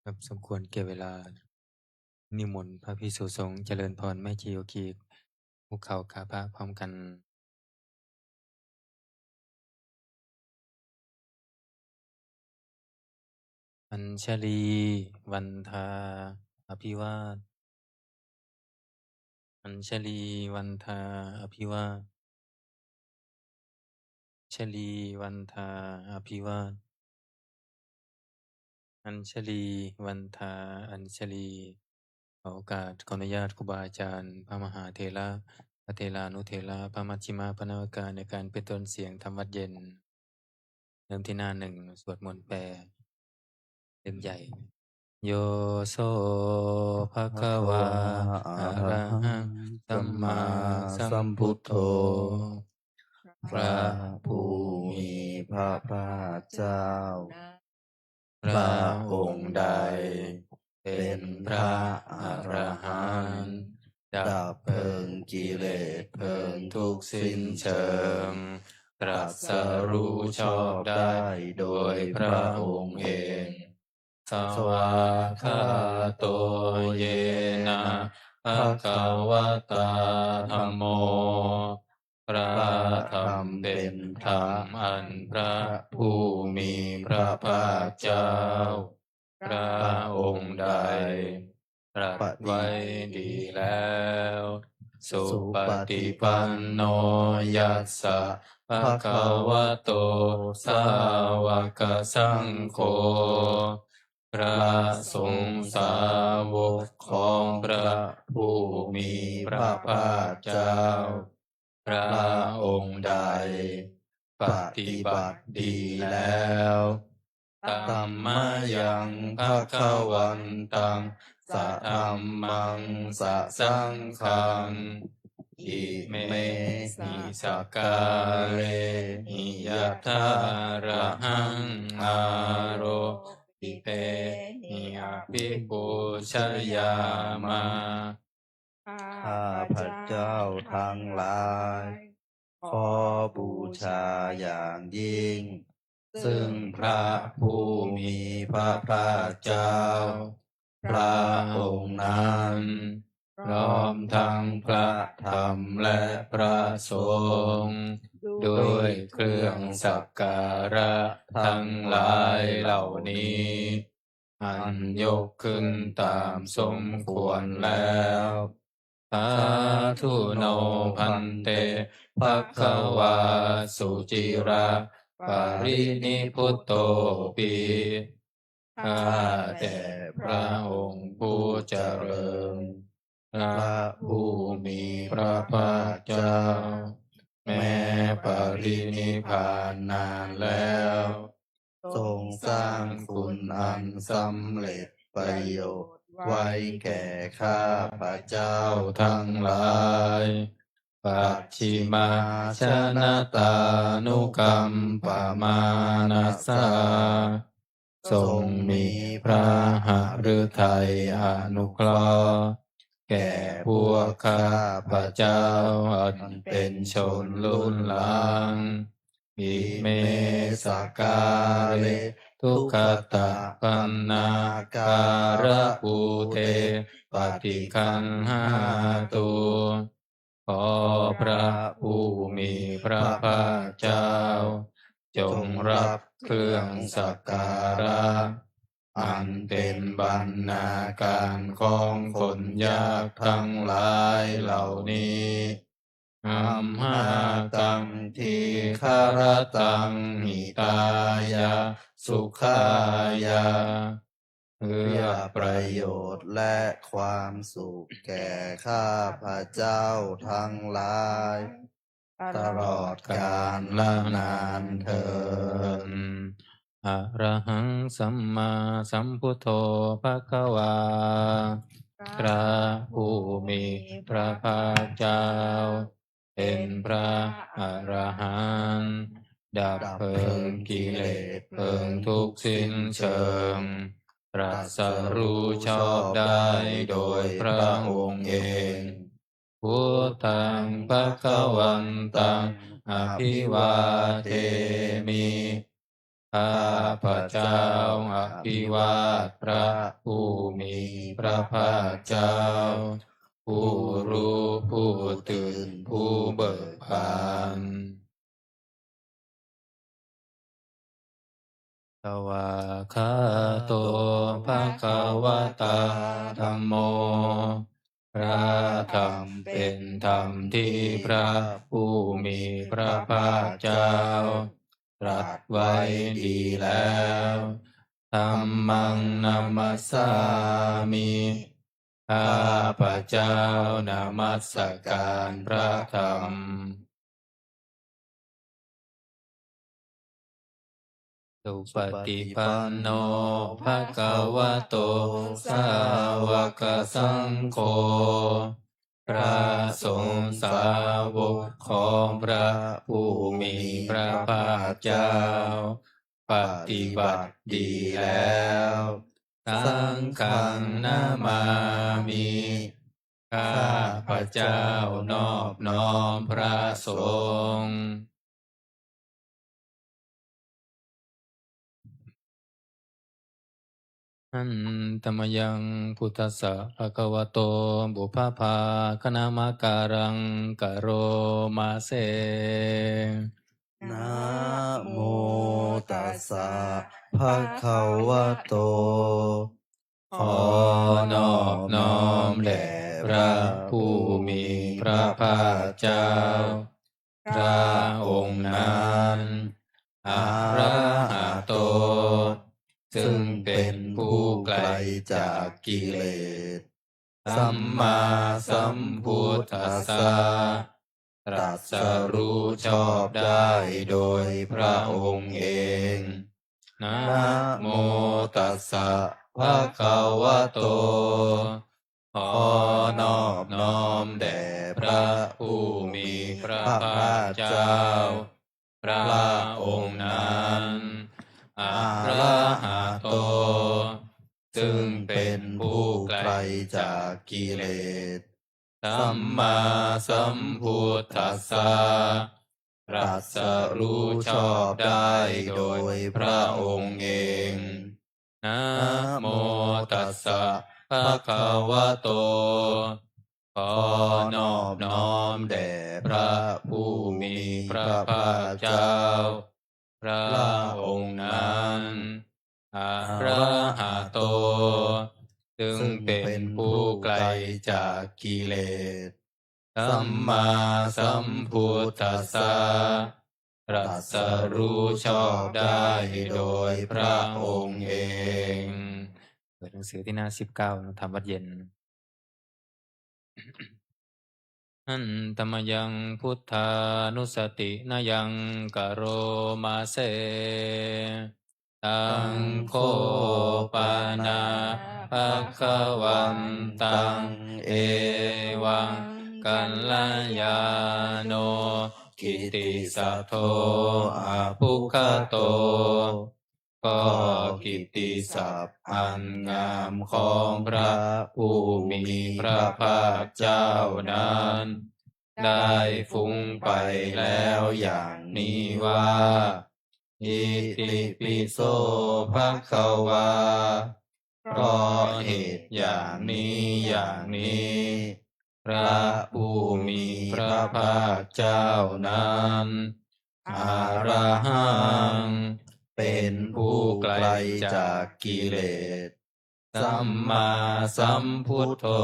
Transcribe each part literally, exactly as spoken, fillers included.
ครับ สมควรแก่เวลา นิมนต์พระภิกษุสงฆ์เจริญพรแม่ชีโยคี คุกเข่ากราบพระพร้อมกัน Añjalī vandā abhivād Añjalī vandā abhivād Añjalī vandā abhivād Añjalī vandā Añjalī ขอโอกาส ขออนุญาตครูบาอาจารย์ พระมหาเถระ พระเถรานุเถระ พระมัชฌิมะ พระนวกา ในการเป็นต้นเสียงทำวัตรเย็น เริ่มที่หน้าหนึ่ง สวดมนต์แปล เล่มใหญ่ Yo so bhagavā arahaṃ sammāsambuddho พระผู้มีพระภาคเจ้า พระองค์ใดเป็นพระอรหันต์ ดับเพลิงกิเลสเพลิงทุกข์สิ้นเชิง ตรัสรู้ชอบได้โดยพระองค์เอง Svākkhāto yena bhagavatā dhammo พระธรรมเป็นธรรมอันพระผู้มีพระภาคเจ้า พระองค์ใดตรัสไว้ดีแล้ว Supaṭipanno yassa bhagavato sāvakasaṅgho พระสงฆ์สาวกของพระผู้มีพระภาคเจ้า พระองค์ใดปฏิบัติดีแล้ว Tammayaṃ bhagavantaṃ sadhammaṃ sasaṅghaṃ imehi sakkārehi yathārahaṃ āropitehi abhipūjayāma. ข้าพเจ้าทั้งหลาย ขอบูชาอย่างยิ่ง ซึ่งพระผู้มีพระภาคเจ้า พระองค์นั้น พร้อมทั้งพระธรรมและพระสงฆ์ ด้วยเครื่องสักการะทั้งหลายเหล่านี้ อันยกขึ้นตามสมควรแล้ว Sādhu no bhante bhagavā suciraparinibbutopi. ข้าแต่พระองค์ผู้เจริญ พระผู้มีพระภาคเจ้า แม้ปรินิพพานนานแล้ว ทรงสร้างคุณอันสำเร็จประโยชน์ไว้แก่ข้าพเจ้าทั้งหลาย Pacchimājanatānukampamānasā ทรงมีพระหฤทัยอนุเคราะห์ แก่พวกข้าพเจ้าอันเป็นชนรุ่นหลัง Ime sakkāre duggatapaṇṇākārabhūte paṭiggaṇhātu. ขอพระผู้มีพระภาคเจ้า จงรับเครื่องสักการะ อันเป็นบรรณาการของคนยากทั้งหลายเหล่านี้ Amhākaṃ dīgharattaṃ hitāya sukhāya. เพื่อประโยชน์และความสุขแก่ข้าพเจ้าทั้งหลาย ตลอดกาลนานเทอญ Arahaṃ sammāsambuddho bhagavā. พระผู้มีพระภาคเจ้า เป็นพระอรหันต์ ดับเพลิงกิเลสเพลิงทุกข์สิ้นเชิง ตรัสรู้ชอบได้โดยพระองค์เอง Buddhaṃ bhagavantaṃ abhivādemi. ข้าพเจ้าอภิวาทพระผู้มีพระภาคเจ้า ผู้รู้ผู้ตื่นผู้เบิกบาน Svākkhāto bhagavatā dhammo. พระธรรมเป็นธรรมที่พระผู้มีพระภาคเจ้าตรัสไว้ดีแล้ว Dhammaṃ namassāmi. ข้าพเจ้านมัสการพระธรรม Supaṭipanno bhagavato sāvakasaṅgho. พระสงฆ์สาวกของพระผู้มีพระภาคเจ้า ปฏิบัติดีแล้ว Saṅghaṃ namāmi. ข้าพเจ้านอบน้อมพระสงฆ์ Handa mayaṃ buddhassa bhagavato pubbabhāganamakāraṃ karoma se. Namo tassa bhagavato. ขอนอบน้อมแด่พระผู้มีพระภาคเจ้า พระองค์นั้น arahato ซึ่งเป็นผู้ไกลจากกิเลส sammāsambuddhassa ตรัสรู้ชอบได้โดยพระองค์เอง Namo tassa bhagavato. ขอนอบน้อมแด่พระผู้มีพระภาคเจ้า พระองค์นั้น arahato ซึ่งเป็นผู้ไกลจากกิเลส sammāsambuddhassa ตรัสรู้ชอบได้โดยพระองค์เอง Namo tassa bhagavato. ขอนอบน้อมแด่พระผู้มีพระภาคเจ้า พระองค์นั้น arahato ซึ่งเป็นผู้ไกลจากกิเลส sammāsambuddhassa ตรัสรู้ชอบได้โดยพระองค์เอง เปิดหนังสือที่หน้าสิบเก้านะ ธรรมวัตรเย็น Handa mayaṃ buddhānussatinayaṃ karoma se. Taṃ kho pana bhagavantaṃ evaṃ kalyāṇo kittisaddo abbhuggato. ก็กิตติศัพท์อันงามของพระผู้มีพระภาคเจ้านั้น ได้ฟุ้งไปแล้วอย่างนี้ว่า Itipi so bhagavā. เพราะเหตุอย่างนี้อย่างนี้ พระผู้มีพระภาคเจ้านั้น arahaṃ เป็นผู้ไกลจากกิเลส sammāsambuddho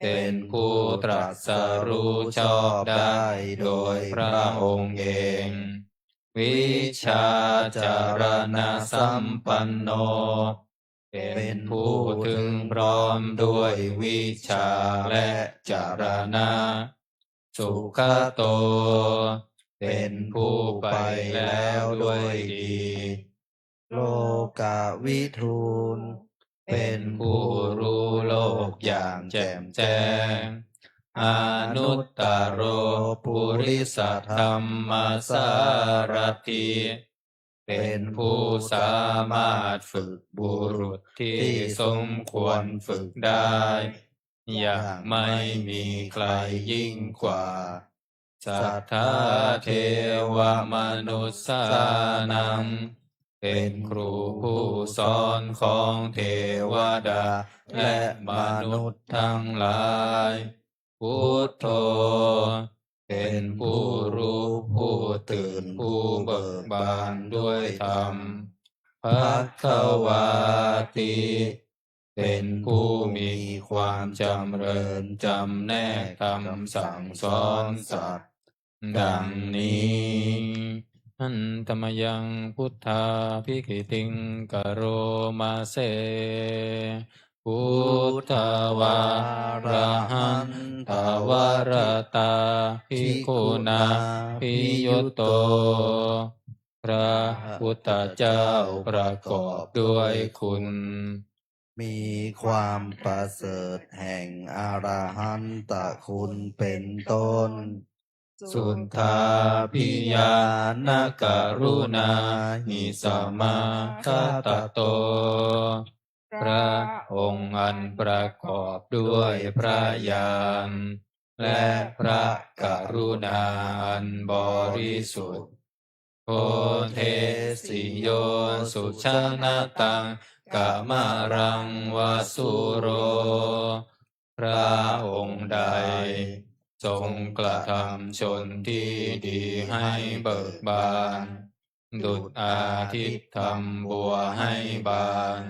เป็นผู้ตรัสรู้ชอบได้โดยพระองค์เอง vijjācaraṇasampanno เป็นผู้ถึงพร้อมด้วยวิชชาและจรณะ sugato เป็นผู้ไปแล้วด้วยดี lokavidū เป็นผู้รู้โลกอย่างแจ่มแจ้ง anuttaro purisadammasārathi เป็นผู้สามารถฝึกบุรุษที่สมควรฝึกได้ อย่างไม่มีใครยิ่งกว่า satthā devamanussānaṃ เป็นครูผู้สอนของเทวดาและมนุษย์ทั้งหลาย Buddho เป็นผู้รู้ผู้ตื่นผู้เบิกบานด้วยธรรม Bhagavāti เป็นผู้มีความจำเริญจำแนกธรรมสั่งสอนสัตว์ ดังนี้ Handa mayaṃ buddhābhigītiṃ karoma se. Buddhavārahantavaratā bhikkhunā abhiyutto. พระพุทธเจ้าประกอบด้วยคุณ มีความประเสริฐแห่งอรหันตคุณเป็นต้น Suddhābhiñāṇakaruṇāhi samāgatatto. พระองค์อันประกอบด้วยพระญาณ และพระกรุณาอันบริสุทธิ์ Bodhesi yo sujanataṃ kamalaṃ va sūro. พระองค์ใดทรงกระทำชนที่ดีให้เบิกบาน ดุจอาทิตย์ทำบัวให้บาน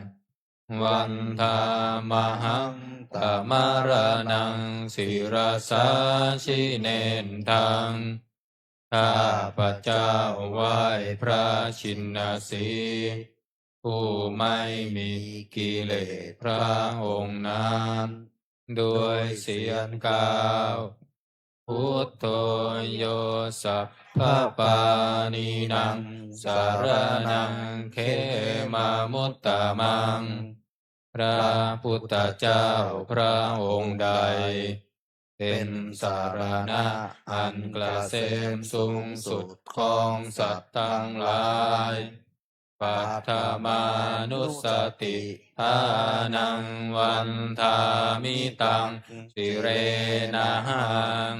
Vandāmahaṃ tamaraṇaṃ sirasā jinendaṃ. ข้าพเจ้าไหว้พระชินสีห์ ผู้ไม่มีกิเลสพระองค์นั้น ด้วยเสียงกล่าว Buddho yo sabbapāṇīnaṃ saraṇaṃ khemamuttamaṃ. พระพุทธเจ้าพระองค์ใด เป็นสรณะอันเกษมสูงสุดของสัตว์ทั้งหลาย Paṭhamānussatiṭṭhānaṃ vandāmi taṃ sirenahaṃ.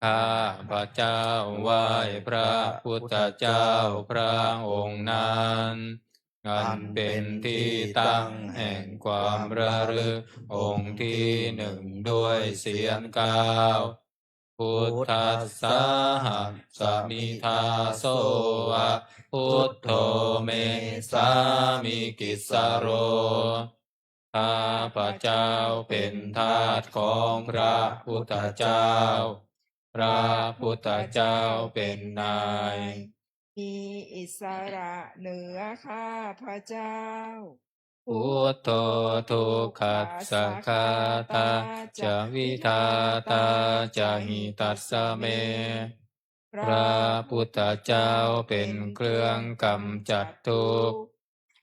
ข้าพเจ้าไหว้พระพุทธเจ้าพระองค์นั้น อันเป็นที่ตั้งแห่งความระลึกองค์ที่หนึ่งด้วยเสียงกล่าว Buddhassāhasmi dāso va, buddho me sāmikissaro. ข้าพเจ้าเป็นทาสของพระพุทธเจ้า พระพุทธเจ้าเป็นนาย มีอิสระเหนือข้าพเจ้า Buddho dukkhassa ghātā ca vidhātā ca hitassa me. พระพุทธเจ้าเป็นเครื่องกำจัดทุกข์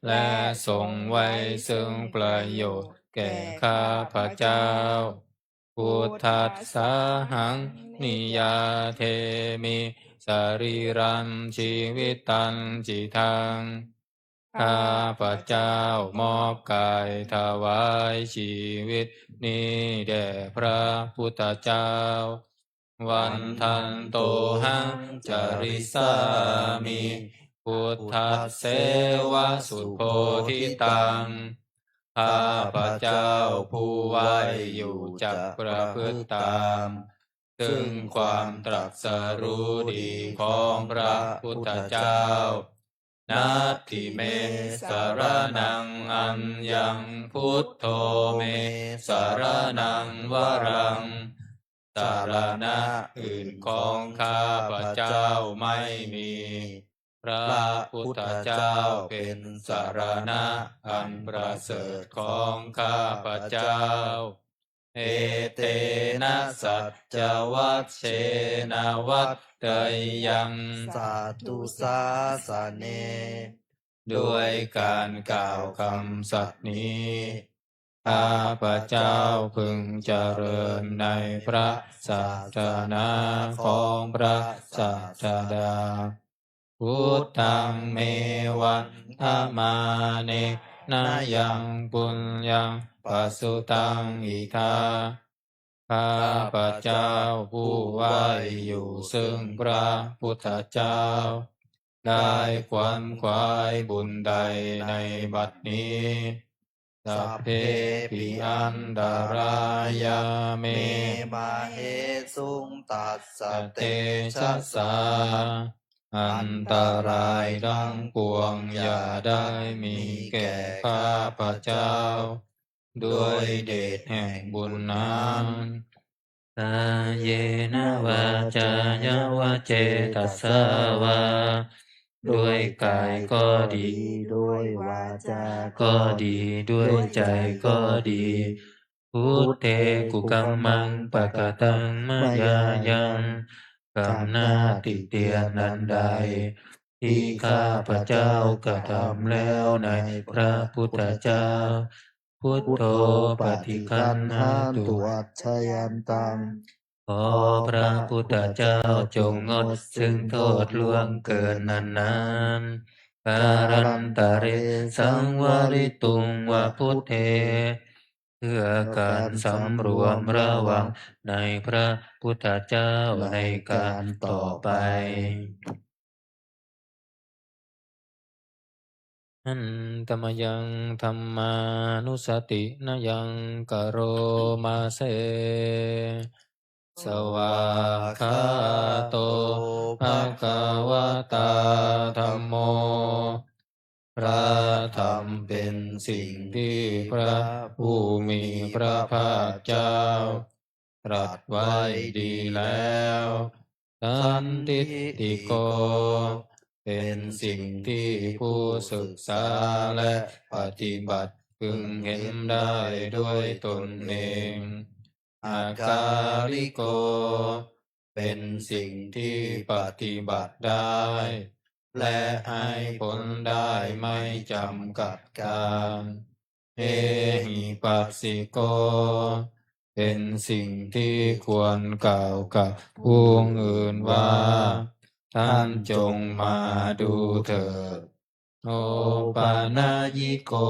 และทรงไว้ซึ่งประโยชน์แก่ข้าพเจ้า Buddhassāhaṃ niyyādemi sarīrañjīvitañcidaṃ. ข้าพเจ้ามอบกายถวายชีวิตนี้แด่พระพุทธเจ้า Vandantohaṃ carissāmi buddhasseva subodhitaṃ. ข้าพเจ้าผู้ไหว้อยู่จักประพฤติตาม ซึ่งความตรัสรู้ดีของพระพุทธเจ้า Natthi me saraṇaṃ aññaṃ, buddho me saraṇaṃ varaṃ. สรณะอื่นของข้าพเจ้าไม่มี พระพุทธเจ้าเป็นสรณะอันประเสริฐของข้าพเจ้า Etena saccavajjena vaḍḍheyyaṃ satthu sāsane. ด้วยการกล่าวคำสัตย์นี้ ข้าพเจ้าพึงเจริญในพระศาสนาของพระศาสดา Buddhaṃ me vandamānena yaṃ puññaṃ pasutaṃ idha. ข้าพเจ้าผู้ไหว้อยู่ซึ่งพระพุทธเจ้า ได้ขวนขวายบุญใดในบัดนี้ Sabbepi antarāyā me māhesuṃ tassa tejasā. อันตรายทั้งปวงอย่าได้มีแก่ข้าพเจ้า ด้วยเดชแห่งบุญนั้น Kāyena vācāya va cetasā vā ด้วยกายก็ดี ด้วยวาจาก็ดี ด้วยใจก็ดี Buddhe kukammaṃ pakataṃ mayā yaṃ กรรมหน้าติเตียนอันใด ที่ข้าพเจ้ากระทำแล้วในพระพุทธเจ้า Buddho paṭiggaṇhātu accayantaṃ ขอพระพุทธเจ้าจงงดซึ่งโทษล่วงเกินนั้นๆ Kālantare saṃvarituṃ va buddhe เพื่อการสำรวมระวังในพระพุทธเจ้าในการต่อไป Handa mayaṃ dhammānussatinayaṃ karoma se. Svākkhāto bhagavatā dhammo. พระธรรมเป็นสิ่งที่พระผู้มีพระภาคเจ้า ตรัสไว้ดีแล้ว Sandiṭṭhiko เป็นสิ่งที่ผู้ศึกษาและปฏิบัติพึงเห็นได้ด้วยตนเอง Akāliko เป็นสิ่งที่ปฏิบัติได้ และให้ผลได้ไม่จำกัดกาล Ehipassiko เป็นสิ่งที่ควรกล่าวกับผู้อื่นว่า ท่านจงมาดูเถิด Opanayiko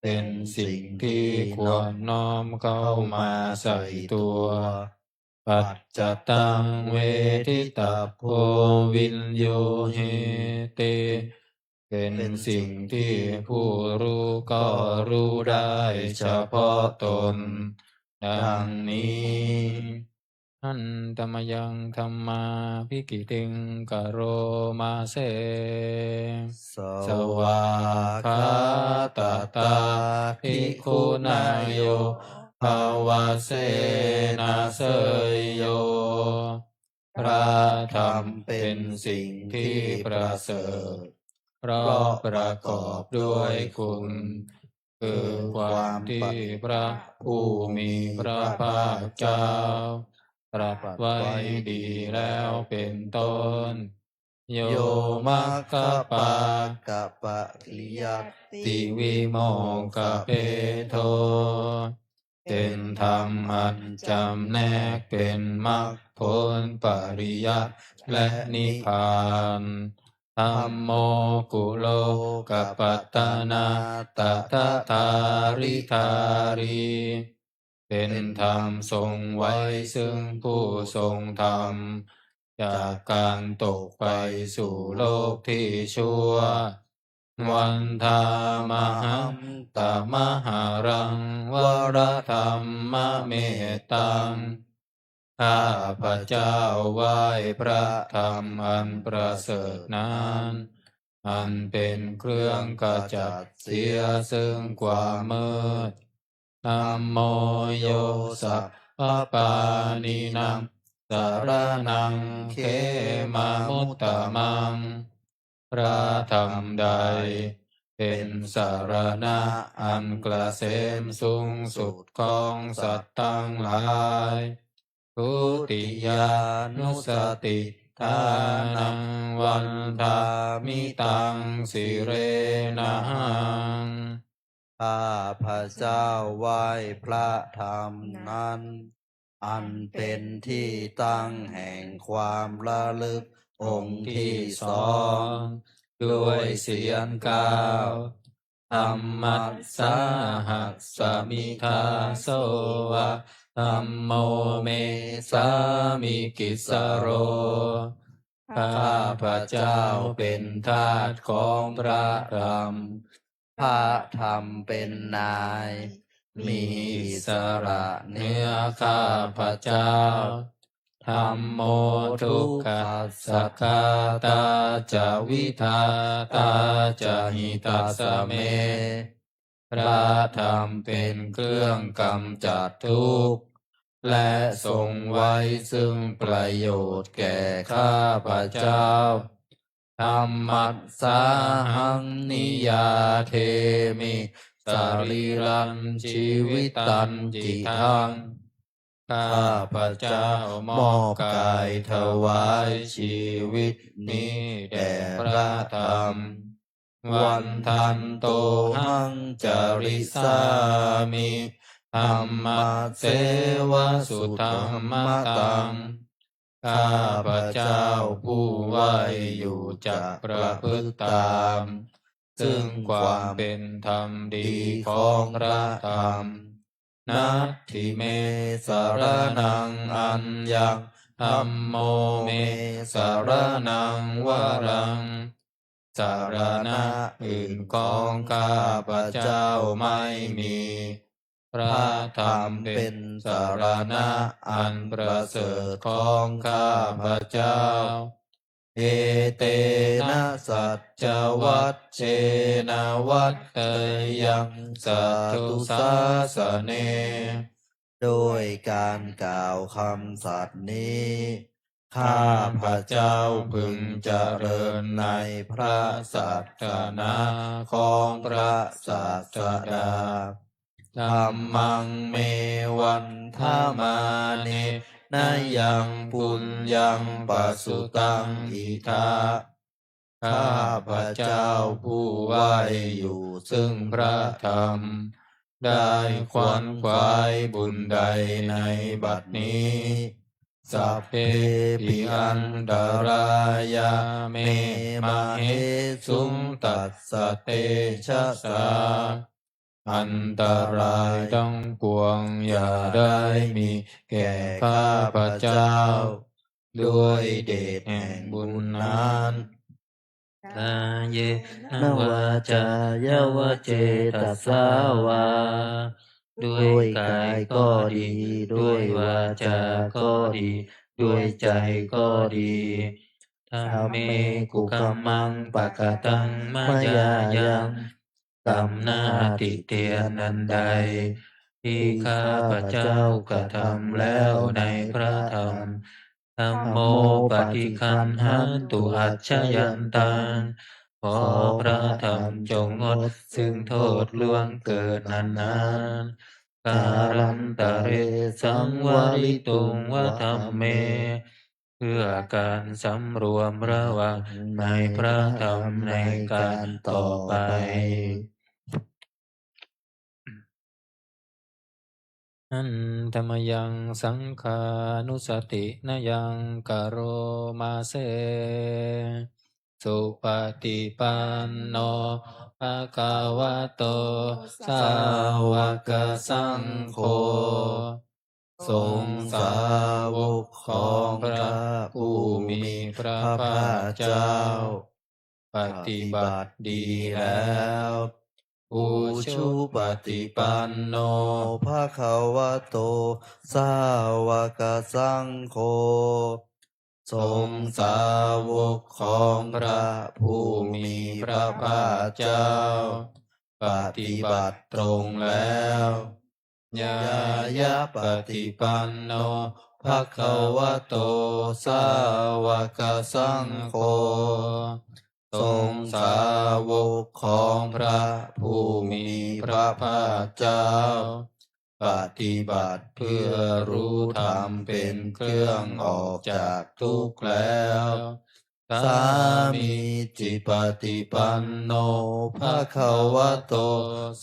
เป็นสิ่งที่ควรน้อมเข้ามาใส่ตัว Paccattaṃ veditabbo viññūhīti เป็นสิ่งที่ผู้รู้ก็รู้ได้เฉพาะตน ดังนี้ Handa mayaṃ dhammābhigītiṃ karoma se. Svākkhātatā bhikkhunā yobhāvaṃ senāseyyo. พระธรรมเป็นสิ่งที่ประเสริฐ เพราะประกอบด้วยคุณ คือความที่พระผู้มีพระภาคเจ้า ตรัสไว้ดีแล้วเป็นต้น Yo maggapākapariyattivimokkhabhedo เป็นธรรมอันจำแนกเป็นมรรคผลปริยัติและนิพพาน Dhammo kulokapatanā tathadhāridhārī เป็นธรรมทรงไว้ซึ่งผู้ทรงธรรม จากการตกไปสู่โลกที่ชั่ว Vandāmahaṃ tamaharaṃ varaḍammamettaṃ. ข้าพเจ้าไหว้พระธรรมอันประเสริฐนั้น อันเป็นเครื่องขจัดเสียซึ่งความมืด Dhammo yo sabbapāṇīnaṃ saraṇaṃ khemamuttamaṃ. พระธรรมใดเป็นสรณะอันเกษมสูงสุดของสัตว์ทั้งหลาย Dutiyānussatiṭṭhānaṃ vandāmi taṃ sirenahaṃ. ข้าพเจ้าไหว้พระธรรมนั้น อันเป็นที่ตั้งแห่งความระลึกองค์ที่สอง ด้วยเสียงกล่าว Dhammassāhasmi dāso va Dhammo me sāmikissaro. ข้าพเจ้าเป็นทาสของพระธรรม พระธรรมเป็นนาย มีอิสระเหนือข้าพเจ้า Dhammo dukkhassa ghātā ca vidhātā ca hitassa me. พระธรรมเป็นเครื่องกำจัดทุกข์ และทรงไว้ซึ่งประโยชน์แก่ข้าพเจ้า Dhammassāhaṃ niyyādemi sarīrañjīvitañcidaṃ. ข้าพเจ้ามอบกายถวายชีวิตนี้แด่พระธรรม Vandantohaṃ carissāmi dhammasseva sudhammataṃ. ข้าพเจ้าผู้ไหว้อยู่จะประพฤติตาม ซึ่งความเป็นธรรมดีของพระธรรม Natthi me saraṇaṃ aññaṃ, dhammo me saraṇaṃ varaṃ. สรณะอื่นของข้าพเจ้าไม่มี พระธรรมเป็นสรณะอันประเสริฐของข้าพเจ้า Etena saccavajjena vaḍḍheyyaṃ satthu sāsane. ด้วยการกล่าวคำสัตย์นี้ ข้าพเจ้าพึงเจริญในพระศาสนาของพระศาสดา Dhammaṃ me vandamānena yaṃ puññaṃ pasutaṃ idha. ข้าพเจ้าผู้ไหว้อยู่ซึ่งพระธรรม ได้ขวนขวายบุญใดในบัดนี้ Sabbepi antarāyā me māhesuṃ tassa tejasā. อันตรายทั้งปวงอย่าได้มีแก่ข้าพเจ้า ด้วยเดชแห่งบุญนั้น Kāyena vācāya va cetasā vā. ด้วยกายก็ดี ด้วยวาจาก็ดี ด้วยใจก็ดี Dhamme kukammaṃ pakataṃ mayā yaṃ. กรรมหน้าติเตียนอันใด ที่ข้าพเจ้ากระทำแล้วในพระธรรม Dhammo paṭiggaṇhatu accayantaṃ. ขอพระธรรมจงงดซึ่งโทษล่วงเกินอันนั้น Kālantare saṃvarituṃ va dhamme. เพื่อการสำรวมระวังในพระธรรมในการต่อไป Handa mayaṃ saṅghānussatinayaṃ karoma se. Supaṭipanno bhagavato sāvakasaṅgho. สงฆ์สาวกของพระผู้มีพระภาคเจ้า ปฏิบัติดีแล้ว Ujupaṭipanno bhagavato sāvakasaṅgho. สงฆ์สาวกของพระผู้มีพระภาคเจ้า ปฏิบัติตรงแล้ว Ñāyapaṭipanno bhagavato sāvakasaṅgho. สงฆ์สาวกของพระผู้มีพระภาคเจ้า ปฏิบัติเพื่อรู้ธรรมเป็นเครื่องออกจากทุกข์แล้ว Sāmīcipaṭipanno bhagavato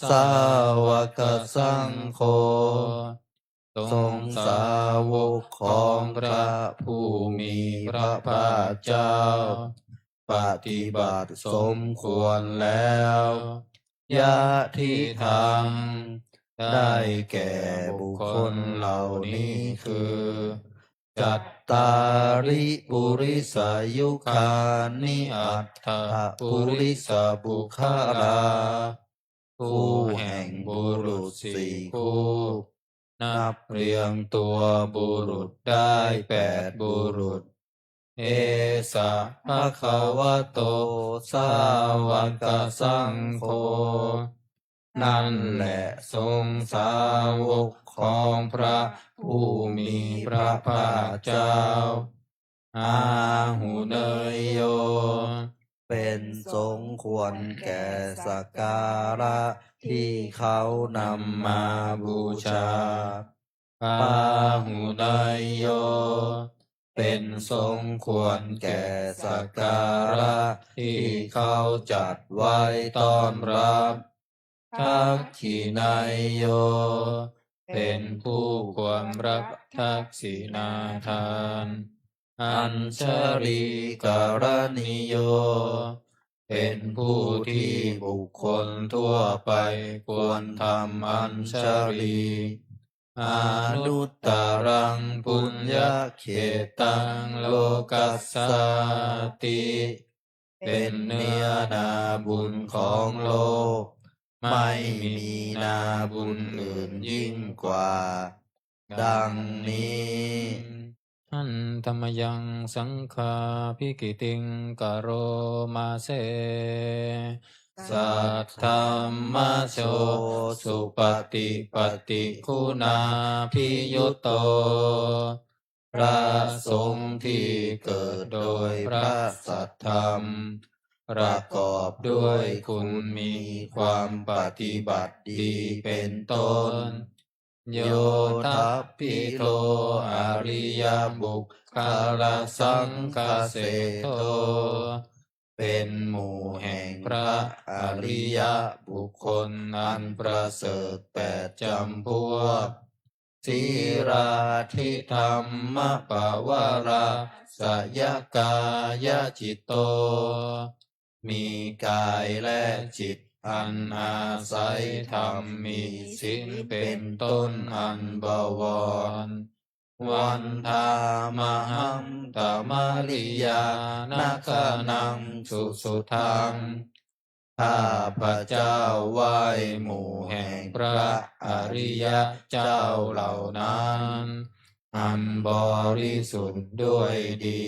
sāvakasaṅgho. สงฆ์สาวกของพระผู้มีพระภาคเจ้า ปฏิบัติสมควรแล้ว Yadidaṃ ได้แก่บุคคลเหล่านี้คือ cattāri purisayugāni aṭṭha purisapuggalā ผู้แห่งบุรุษสี่คู่ นับเรียงตัวบุรุษได้แปดบุรุษ esa bhagavato sāvakasaṅgho นั่นแหละสงฆ์สาวกของพระผู้มีพระภาคเจ้า āhuneyyo เป็นสงฆ์ควรแก่สักการะที่เขานำมาบูชา pāhuneyyo เป็นสงฆ์ควรแก่สักการะที่เขาจัดไว้ต้อนรับ dakkhiṇeyyo เป็นผู้ควรรับทักขิณาทาน añjalikaraṇīyo เป็นผู้ที่บุคคลทั่วไปควรทำอัญชลี anuttaraṃ puññakkhettaṃ lokassāti เป็นเนื้อนาบุญของโลก ไม่มีนาบุญอื่นยิ่งกว่า ดังนี้ handa mayaṃ saṅghābhigītiṃ karoma se saddhammajo supaṭipattiguṇābhiyutto พระสงฆ์ที่เกิดโดยพระสัทธรรม ประกอบด้วยคุณมีความปฏิบัติดีเป็นต้น yo dabbiro ariyapuggalāsaṅghaseṭṭho เป็นหมู่แห่งพระอริยบุคคลอันประเสริฐแปดจำพวก sīlādidhammapavarāsayakāyacitto มีกายและจิตอันอาศัยธรรมมีศีลเป็นต้นอันบวร vandāmahaṃ tamariyanagaṇaṃ susuddhaṃ ข้าพเจ้าไหว้หมู่แห่งพระอริยเจ้าเหล่านั้น อันบริสุทธิ์ด้วยดี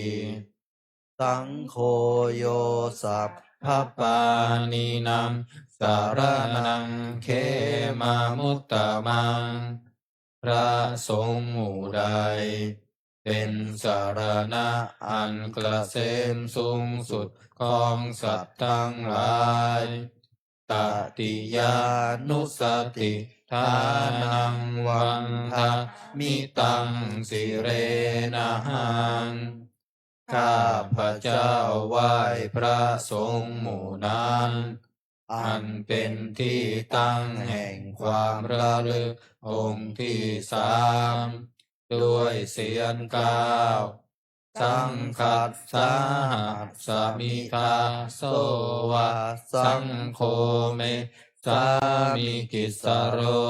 saṅgho yo sabbapāṇīnaṃ saraṇaṃ khemamuttamaṃ พระสงฆ์หมู่ใด เป็นสรณะอันเกษมสูงสุดของสัตว์ทั้งหลาย tatiyānussatiṭṭhānaṃ vandāmi taṃ sirenahaṃ ข้าพเจ้าไหว้พระสงฆ์หมู่นั้น อันเป็นที่ตั้งแห่งความระลึกองค์ที่สาม ด้วยเสียงกล้าว saṅghassāhasmi dāso va saṅgho me sāmikissaro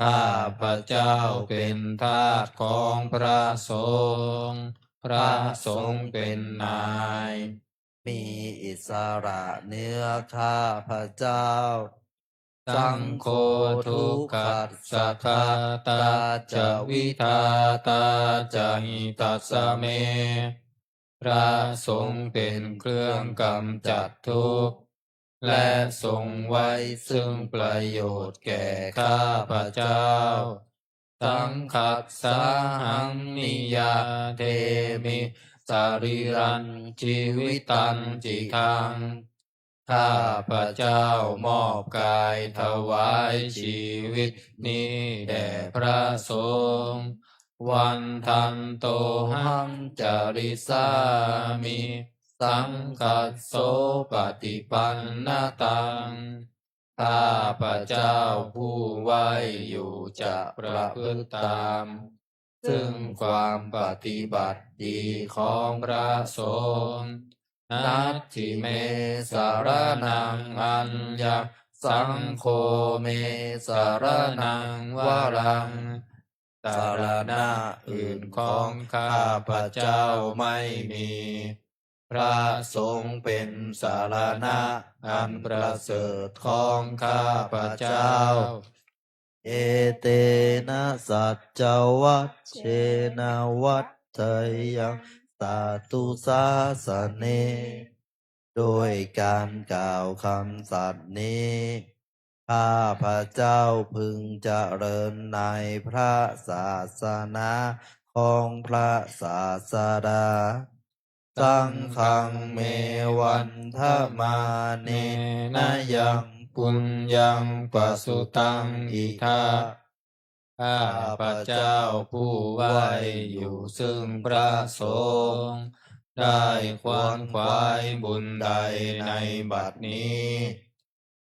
ข้าพเจ้าเป็นทาสของพระสงฆ์ พระสงฆ์เป็นนาย มีอิสระเหนือข้าพเจ้า saṅgho dukkhassa ghātā ca vidhātā ca hitassa me พระสงฆ์เป็นเครื่องกำจัดทุกข์ และทรงไว้ซึ่งประโยชน์แก่ข้าพเจ้า saṅghassāhaṃ niyyādemi sarīrañjīvitañcidaṃ ข้าพเจ้ามอบกายถวายชีวิตนี้แด่พระสงฆ์ vandantohaṃ carissāmi saṅghassopaṭipannataṃ ข้าพเจ้าผู้ไหว้อยู่จะประพฤติตาม ซึ่งความปฏิบัติดีของพระสงฆ์ natthi me saraṇaṃ aññaṃ Saṅgho me saraṇaṃ varaṃ. สรณะอื่นของข้าพเจ้าไม่มี พระสงฆ์เป็นสรณะอันประเสริฐของข้าพเจ้า Etena saccavajjena vaḍḍheyyaṃ satthu sāsane. ด้วยการกล่าวคำสัตย์นี้ ข้าพเจ้าพึงเจริญในพระศาสนาของพระศาสดา Saṅghaṃ me vandamānena yaṃ puññaṃ pasutaṃ idha. ข้าพเจ้าผู้ไหว้อยู่ซึ่งพระสงฆ์ ได้ขวนขวายบุญใดในบัดนี้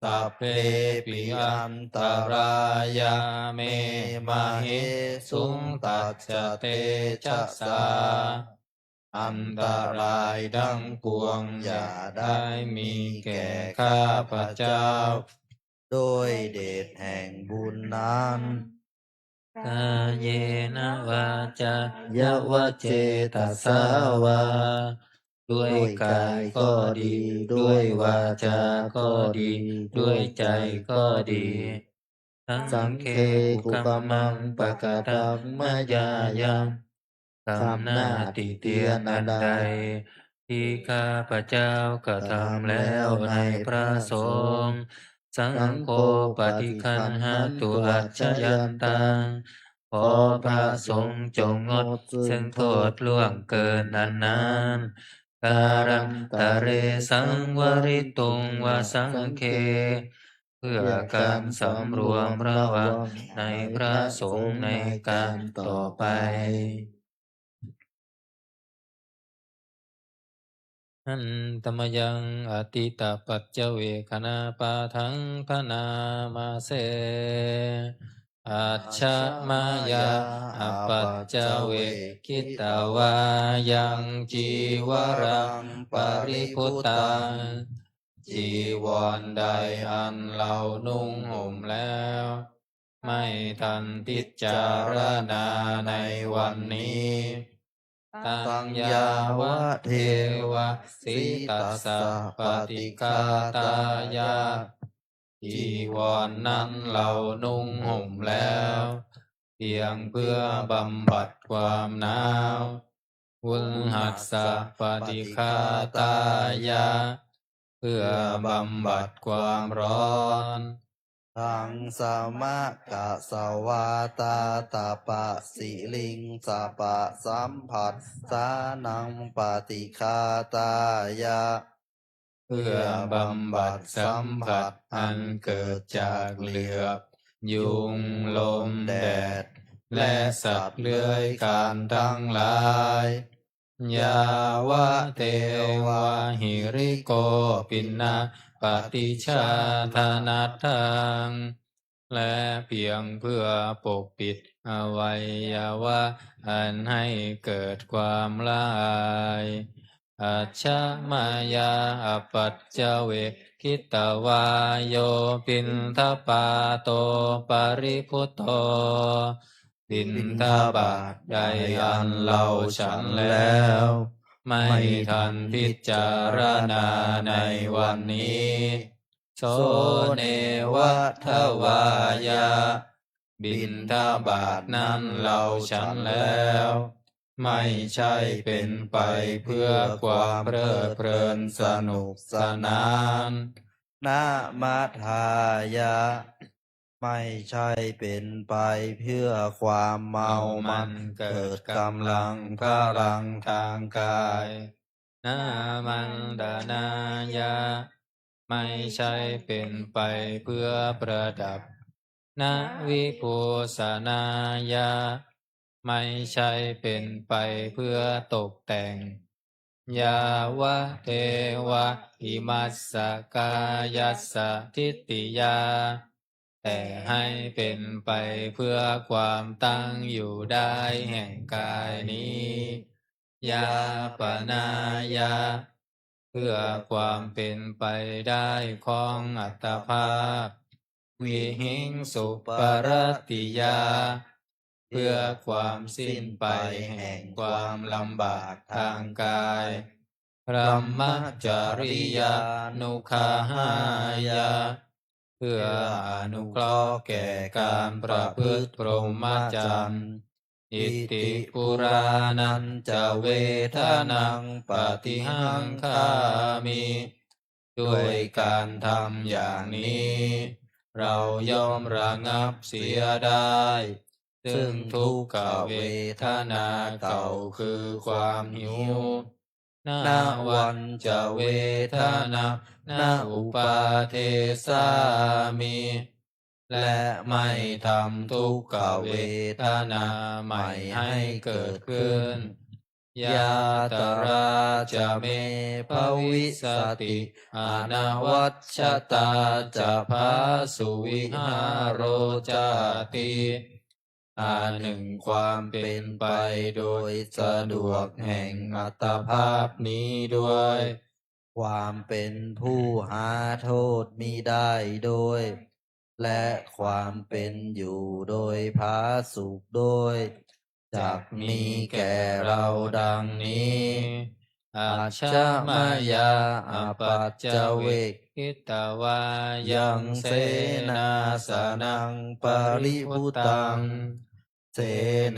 Sabbepi antarāyā me māhesuṃ tassa tejasā. อันตรายทั้งปวงอย่าได้มีแก่ข้าพเจ้า ด้วยเดชแห่งบุญนั้น Kāyena vācāya va cetasā vā. ด้วยกายก็ดี ด้วยวาจาก็ดี ด้วยใจก็ดี Saṅghe kukammaṃ pakataṃ mayā yaṃ. กรรมหน้าติเตียนอันใด ที่ข้าพเจ้ากระทำแล้วในพระสงฆ์ Saṅgho paṭiggaṇhatu accayantaṃ. ขอพระสงฆ์จงงดซึ่งโทษล่วงเกินอันนั้น Kālantare saṃvarituṃ va saṅghe. เพื่อการสำรวมระวังในพระสงฆ์ในการต่อไป Handa mayaṃ atītapaccavekkhaṇapāṭhaṃ bhaṇāma se. Ajja mayā apaccavekkhitvā yaṃ cīvaraṃ paribhuttaṃ. จีวรใดอันเรานุ่งห่มแล้ว ไม่ทันพิจารณาในวันนี้ Taṃ yāvadeva sītassa paṭighātāya. จีวรนั้นเรานุ่งห่มแล้ว เพียงเพื่อบำบัดความหนาว Uṇhassa paṭighātāya. เพื่อบำบัดความร้อน Ḍaṃsamakasavātātapasiriṃsapasamphassānaṃ paṭighātāya. เพื่อบำบัดสัมผัสอันเกิดจากเหลือบ ยุง ลม แดด และสัตว์เลื้อยคลานทั้งหลาย Yāvadeva hirikopinaṃ paṭicchādanatthaṃ. และเพียงเพื่อปกปิดอวัยวะอันให้เกิดความละอาย Ajja mayā apaccavekkhitvā yo piṇḍapāto paribhutto. บิณฑบาตใดอันเราฉันแล้ว ไม่ทันพิจารณาในวันนี้ So neva davāya. บิณฑบาตนั้นเราฉันแล้ว ไม่ใช่เป็นไปเพื่อความเพลิดเพลินสนุกสนาน Namadāya. ไม่ใช่เป็นไปเพื่อความเมามันเกิดกำลังพลังทางกาย Nāmantanāya. ไม่ใช่เป็นไปเพื่อประดับ Navibhūsanāya. ไม่ใช่เป็นไปเพื่อตกแต่ง Yāvadeva imassa kāyassa ṭhitiyā. แต่ให้เป็นไปเพื่อความตั้งอยู่ได้แห่งกายนี้ Yāpanāya. เพื่อความเป็นไปได้ของอัตภาพ vihiṃsuparatiyā เพื่อความสิ้นไปแห่งความลำบากทางกาย brahmacariyanuggahāya เพื่ออนุเคราะห์แก่การประพฤติพรหมจรรย์ iti purāṇañca vedanaṃ paṭihaṅkhāmi ด้วยการทำอย่างนี้ เราย่อมระงับเสียได้ ซึ่งทุกขเวทนาเก่าคือความหิว navañca vedanaṃ na uppādessāmi และไม่ทำทุกขเวทนาใหม่ให้เกิดขึ้น yātrā ca me bhavissati anavajjatā ca phāsuvihāro cāti อันหนึ่งความเป็นไปโดยสะดวกแห่งอัตภาพนี้ด้วย ความเป็นผู้หาโทษมิได้ด้วย และความเป็นอยู่โดยผาสุกด้วย จักมีแก่เราดังนี้ ajja mayā apaccavekkhitvā yaṃ senāsanaṃ paribhuttaṃ เส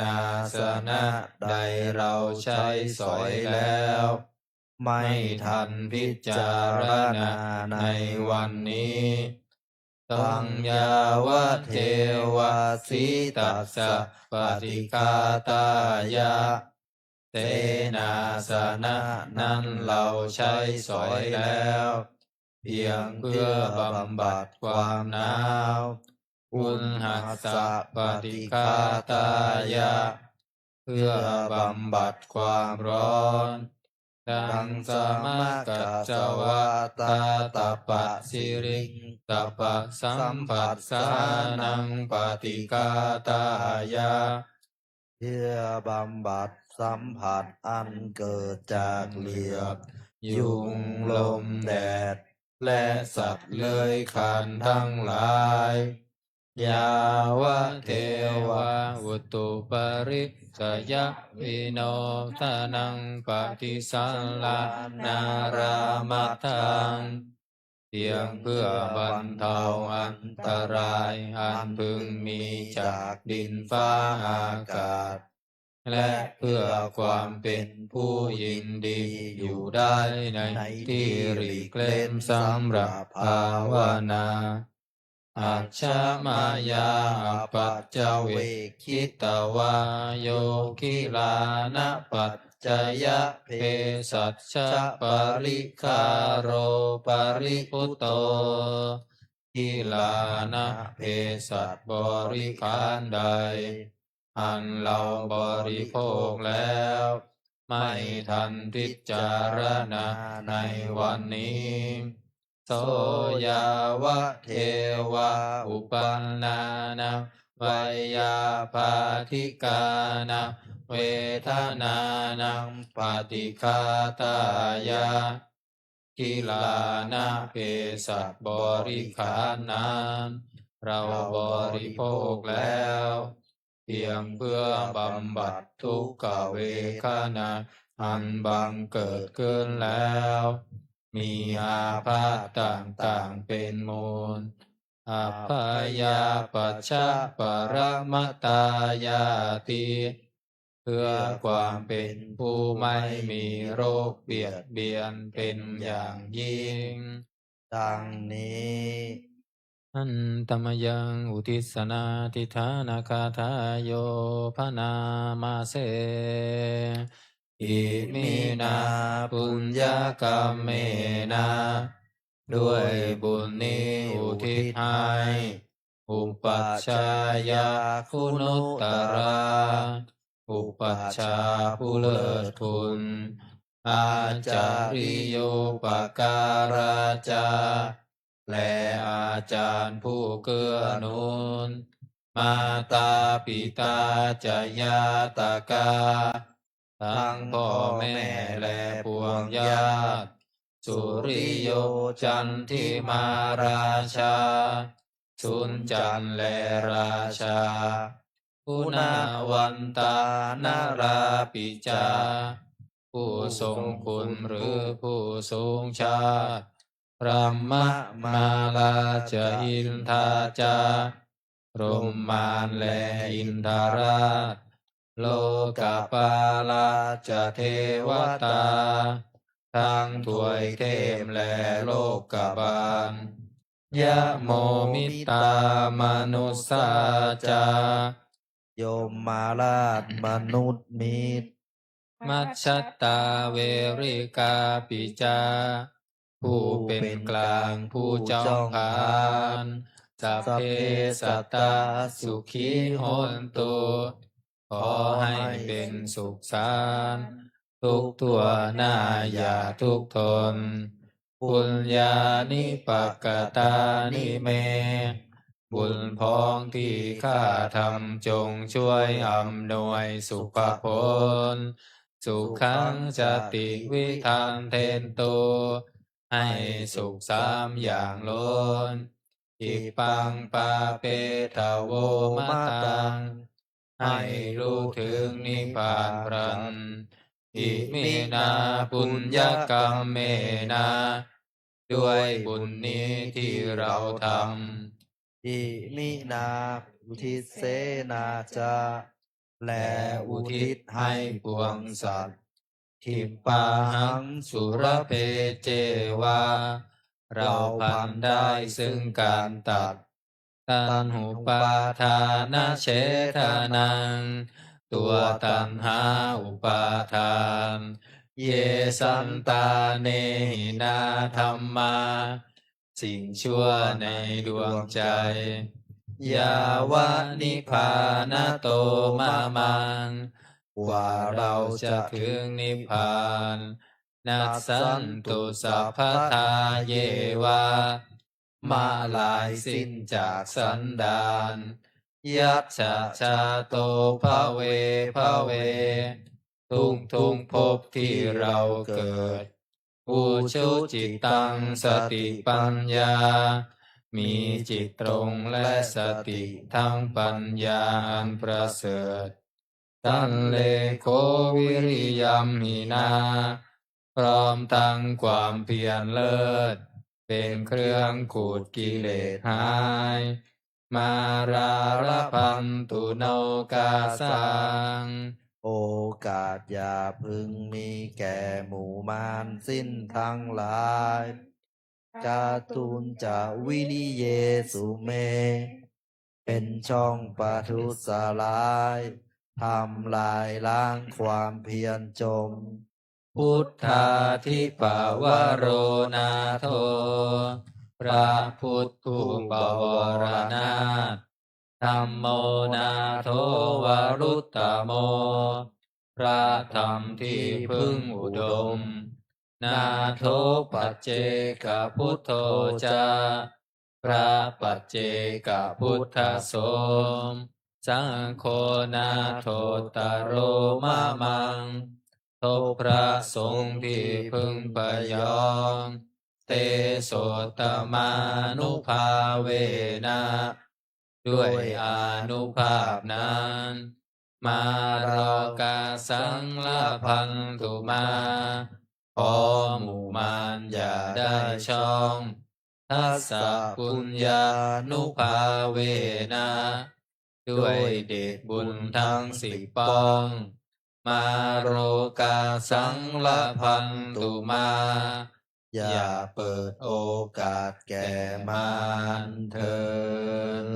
นาสนะใดเราใช้สอยแล้ว ไม่ทันพิจารณาในวันนี้ taṃ yāvadeva sītassa paṭighātāya เสนาสนะนั้นเราใช้สอยแล้ว เพียงเพื่อบำบัดความหนาว uṇhassa paṭighātāya เพื่อบำบัดความร้อน taṃ samaggassa vātātapasiriṃ tapasamphassānaṃ paṭighātāya เพื่อบำบัดสัมผัสอันเกิดจากเหลือบ ยุง ลม แดด และสัตว์เลื้อยคลานทั้งหลาย yāvadeva utuparissayavinodanaṃ paṭisallānārāmatthaṃ เพียงเพื่อบรรเทาอันตรายอันพึงมีจากดินฟ้าอากาศ และเพื่อความเป็นผู้ยินดีอยู่ได้ในที่หลีกเล่นสำหรับภาวนา ajja mayā apaccavekkhitvā yo gilānapaccayabhesajjaparikkhāro paribhutto gilāna เภสัชบริขารใด อันเราบริโภคแล้ว ไม่ทันพิจารณาในวันนี้ so yāvadeva uppannānaṃ veyyābādhikānaṃ vedanānaṃ paṭighātāya gilāna เภสัชบริขารนั้น เราบริโภคแล้ว เพียงเพื่อบำบัดทุกขเวทนาอันบังเกิดขึ้นแล้ว มีอาพาธต่างๆเป็นมูล abyāpajjhaparamatāyāti เพื่อความเป็นผู้ไม่มีโรคเบียดเบียนเป็นอย่างยิ่ง ดังนี้ Handa mayaṃ uddissanādhiṭṭhānagāthāyo bhaṇāma se. Iminā puññakammena ด้วยบุญนี้อุทิศให้ upajjhāyā guṇuttarā อุปัชฌาย์ผู้เลิศคุณ ācariyūpakārā ca และอาจารย์ผู้เกื้อหนุน mātā pitā ca ñātakā ทั้งพ่อแม่และปวงญาติ suriyo candimā rājā, สุญจันทร์และราชา guṇavantā narāpi ca ผู้ทรงคุณหรือผู้สูงชาติ brahmamārā ca indā ca พรหมมารและอินทราช lokapālā ca devatā ทั้งทวยเทพและโลกบาล yamo mittā manussā ca ยมราชมนุษย์มิตร majjhattā verikāpi ca ผู้เป็นกลางผู้จองผลาญ sabbe sattā sukhī hontu ขอให้เป็นสุขสันต์ทุกทั่วหน้าอย่าทุกข์ทน puññāni pakatāni me บุญพ้องที่ข้าทำจงช่วยอำนวยสุขผล sukhaṃ cattividhaṃ dentu ให้สุขสามอย่างล้น khippaṃ pāpetha vomataṃ ให้รู้ถึงนิพพานพลัน iminā puññakammena ด้วยบุญนี้ที่เราทำ iminā uddisena ca และอุทิศให้ปวงสัตว์ khippāhaṃ sulabhe ceva เราพลันได้ซึ่งการตัด taṇhupādānachedanaṃ ตัวตัณหาอุปาทาน ye santāne hinā dhammā สิ่งชั่วในดวงใจ yāva nibbānato mamaṃ กว่าเราจะถึงนิพพาน nassantu sabbadā yeva มะลายสิ้นจากสันดาน yattha jāto bhave bhave ทุกทุกภพที่เราเกิด ujucittaṃ satipaññā มีจิตตรงและสติทั้งปัญญาอันประเสริฐ sallekho viriyamhinā พร้อมทั้งความเพียรเลิศ เป็นเครื่องขูดกิเลสหาย mārā labhantu nokāsaṃ โอกาสอย่าพึงมีแก่หมู่มารสิ้นทั้งหลาย kātuñca viriyesu me เป็นช่องประทุษร้าย ทำลายล้างความเพียรจม buddhādhipavaro nātho พระพุทธผู้ปวารณาถ dhammo nātho varuttamo พระธรรมที่พึ่งอุดม nātho paccekabuddho ca พระปัจเจกพุทธสงฆ์ saṅgho nāthottaro mamaṃ ทบพระสงฆ์ที่พึ่งพยอง tesottamānubhāvena ด้วยอานุภาพนั้น mārokāsaṃ labhantu mā ขอหมู่มารอย่าได้ช่อง dasapuññānubhāvena ด้วยเดชบุญทั้งสิบป้อง mārokāsaṃ labhantu mā อย่าเปิดโอกาสแก่มารเถิ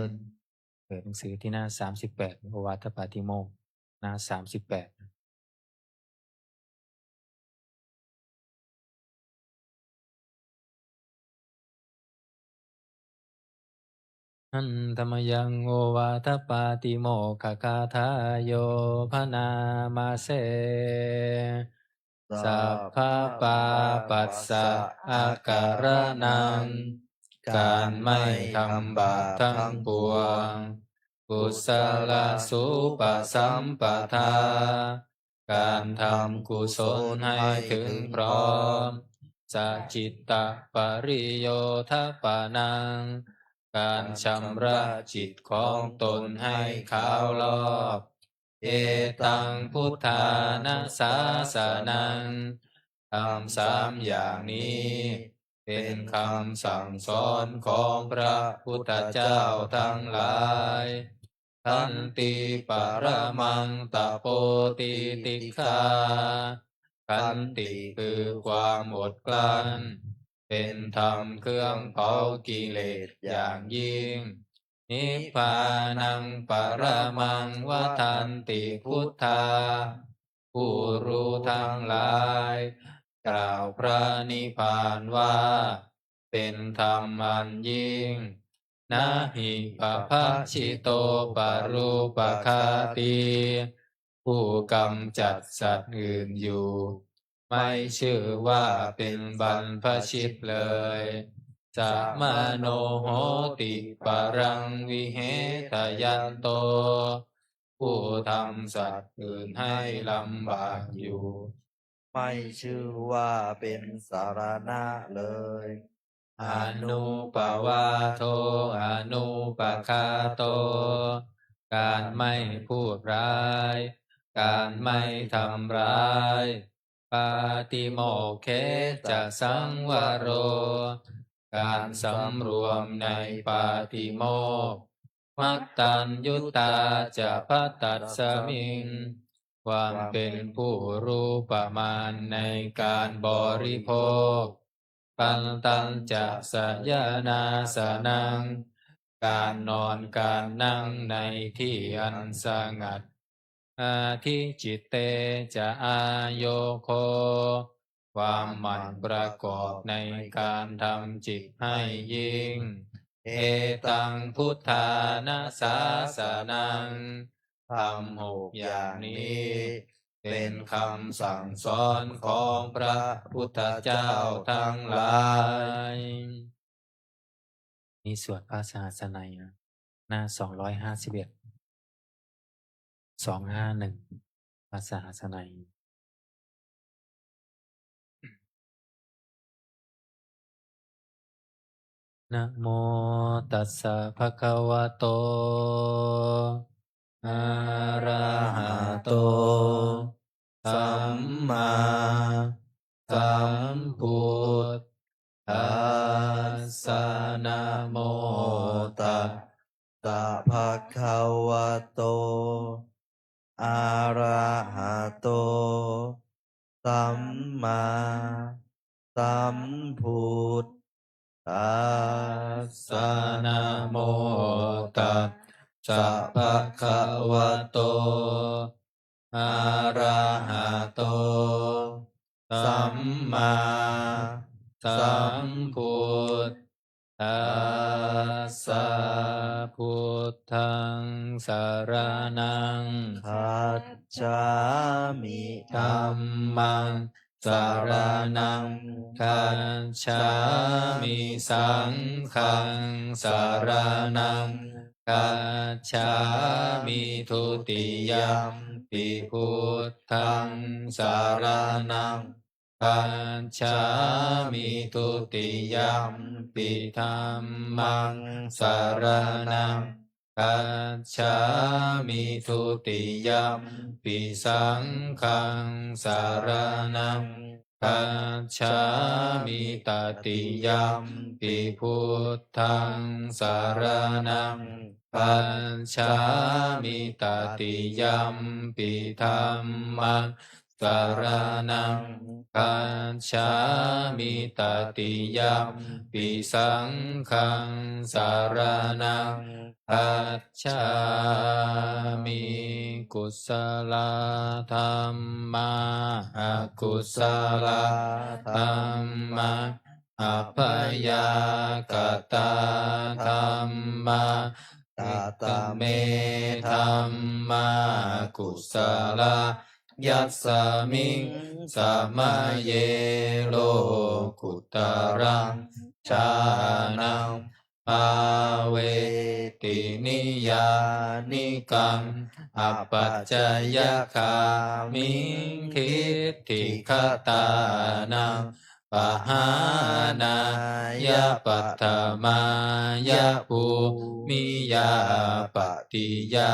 ด เปิดหนังสือที่หน้าสามสิบแปด โอวาทปาติโมกข์ หน้าสามสิบแปด Handa mayaṃ ovādapātimokkhagathayo bhaṇāma se. Sabbapāpassa akaraṇaṃ การไม่ทำบาปทั้งปวง kusalasupasampadā การทำกุศลให้ถึงพร้อม sacittapariyothapanaṃ การชำระจิตของตนให้ขาวรอบ etaṃ buddhāna sāsanaṃ ธรรมสามอย่างนี้ เป็นคำสั่งสอนของพระพุทธเจ้าทั้งหลาย khanti paramaṃ tapo titikkhā khanti คือความอดกลั้น เป็นธรรมเครื่องเผากิเลสอย่างยิ่ง nibbānaṃ paramaṃ vadanti buddhā ผู้รู้ทั้งหลาย กล่าวพระนิพพานว่า เป็นธรรมอันยิ่ง na hi pabhajito parūpaghātī ผู้กำจัดสัตว์อื่นอยู่ ไม่ชื่อว่าเป็นบรรพชิตเลย samano hoti paraṃ vihetayanto ผู้ทำสัตว์อื่นให้ลำบากอยู่ ไม่ชื่อว่าเป็นสรณะเลย anupavādo anupaghāto การไม่พูดร้าย การไม่ทำร้าย pātimokkhe ca saṃvaro การสำรวมในปาติโมกข์ mattaññutā ca bhattasmiṃ ความเป็นผู้รู้ประมาณในการบริโภค pantañca sayanāsanaṃ การนอนการนั่งในที่อันสงัด adhicitte ca āyogo ความหมั่นประกอบในการทำจิตให้ยิ่ง etaṃ buddhāna sāsanaṃ ธรรมหกอย่างนี้ เป็นคำสั่งสอนของพระพุทธเจ้าทั้งหลาย นี่สวดพระสหัสไนยนะ หน้าสองร้อยห้าสิบเอ็ด สองห้าหนึ่ง พระสหัสไนย Namo tassa bhagavato arahato sammāsambuddhassa. Namo tassa bhagavato arahato sammāsambuddhassa. Namo tassa bhagavato arahato sammāsambuddhassa. Buddhaṃ saraṇaṃ gacchāmi. Dhammaṃ saraṇaṃ gacchāmi. Saṅghaṃ saraṇaṃ gacchāmi. Dutiyampi buddhaṃ saraṇaṃ gacchāmi. Dutiyampi dhammaṃ saraṇaṃ gacchāmi. Dutiyampi saṅghaṃ saraṇaṃ gacchāmi. Tatiyampi buddhaṃ saraṇaṃ gacchāmi. Tatiyampi dhammaṃ saraṇaṃ gacchāmi. Tatiyampi saṅghaṃ saraṇaṃ gacchāmi. Kusalā dhammā, akusalā dhammā, abyākatā dhammā. Katame dhammā kusalā? Yasmiṃ samaye lokuttaraṃ jhānaṃ bhāveti niyyānikaṃ apacayagāmiṃ diṭṭhigatānaṃ pahānāya paṭhamāya bhūmiyā pattiyā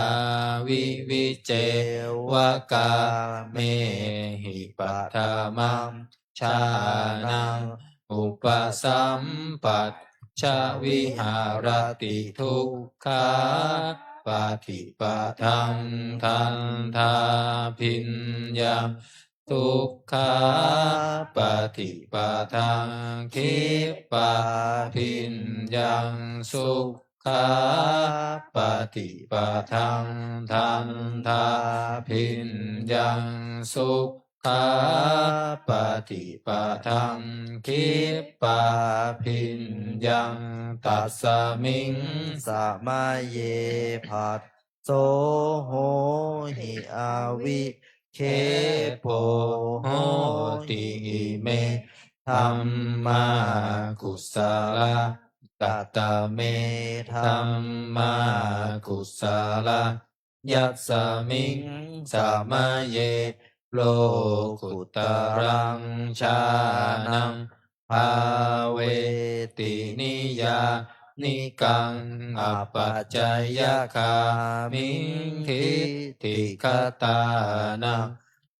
vivicceva kāmehi paṭhamaṃ jhānaṃ upasampajja viharati dukkhāpaṭipadaṃ dandhābhiññaṃ dukkhāpaṭipadaṃ khippābhiññaṃ sukhāpaṭipadaṃ dandhābhiññaṃ sukhāpaṭipadaṃ khippābhiññaṃ tasmiṃ samaye phasso hohi avikkhepo hoti. Ime dhammā kusalā. Katame dhammā kusalā? Yasmiṃ samaye lokuttaraṃ jhānaṃ bhāveti niyyānikaṃ apacayagāmiṃ diṭṭhigatānaṃ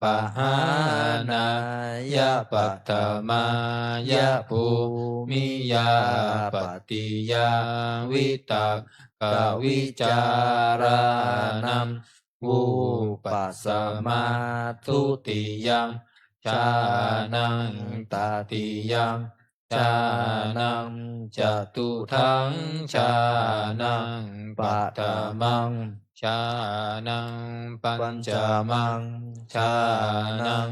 pahānāya paṭhamāya bhūmiyā pattiyā vitakkavicārānaṃ vūpasamā dutiyaṃ jhānaṃ tatiyaṃ jhānaṃ catutthaṃ jhānaṃ paṭhamaṃ jhānaṃ pañcamaṃ jhānaṃ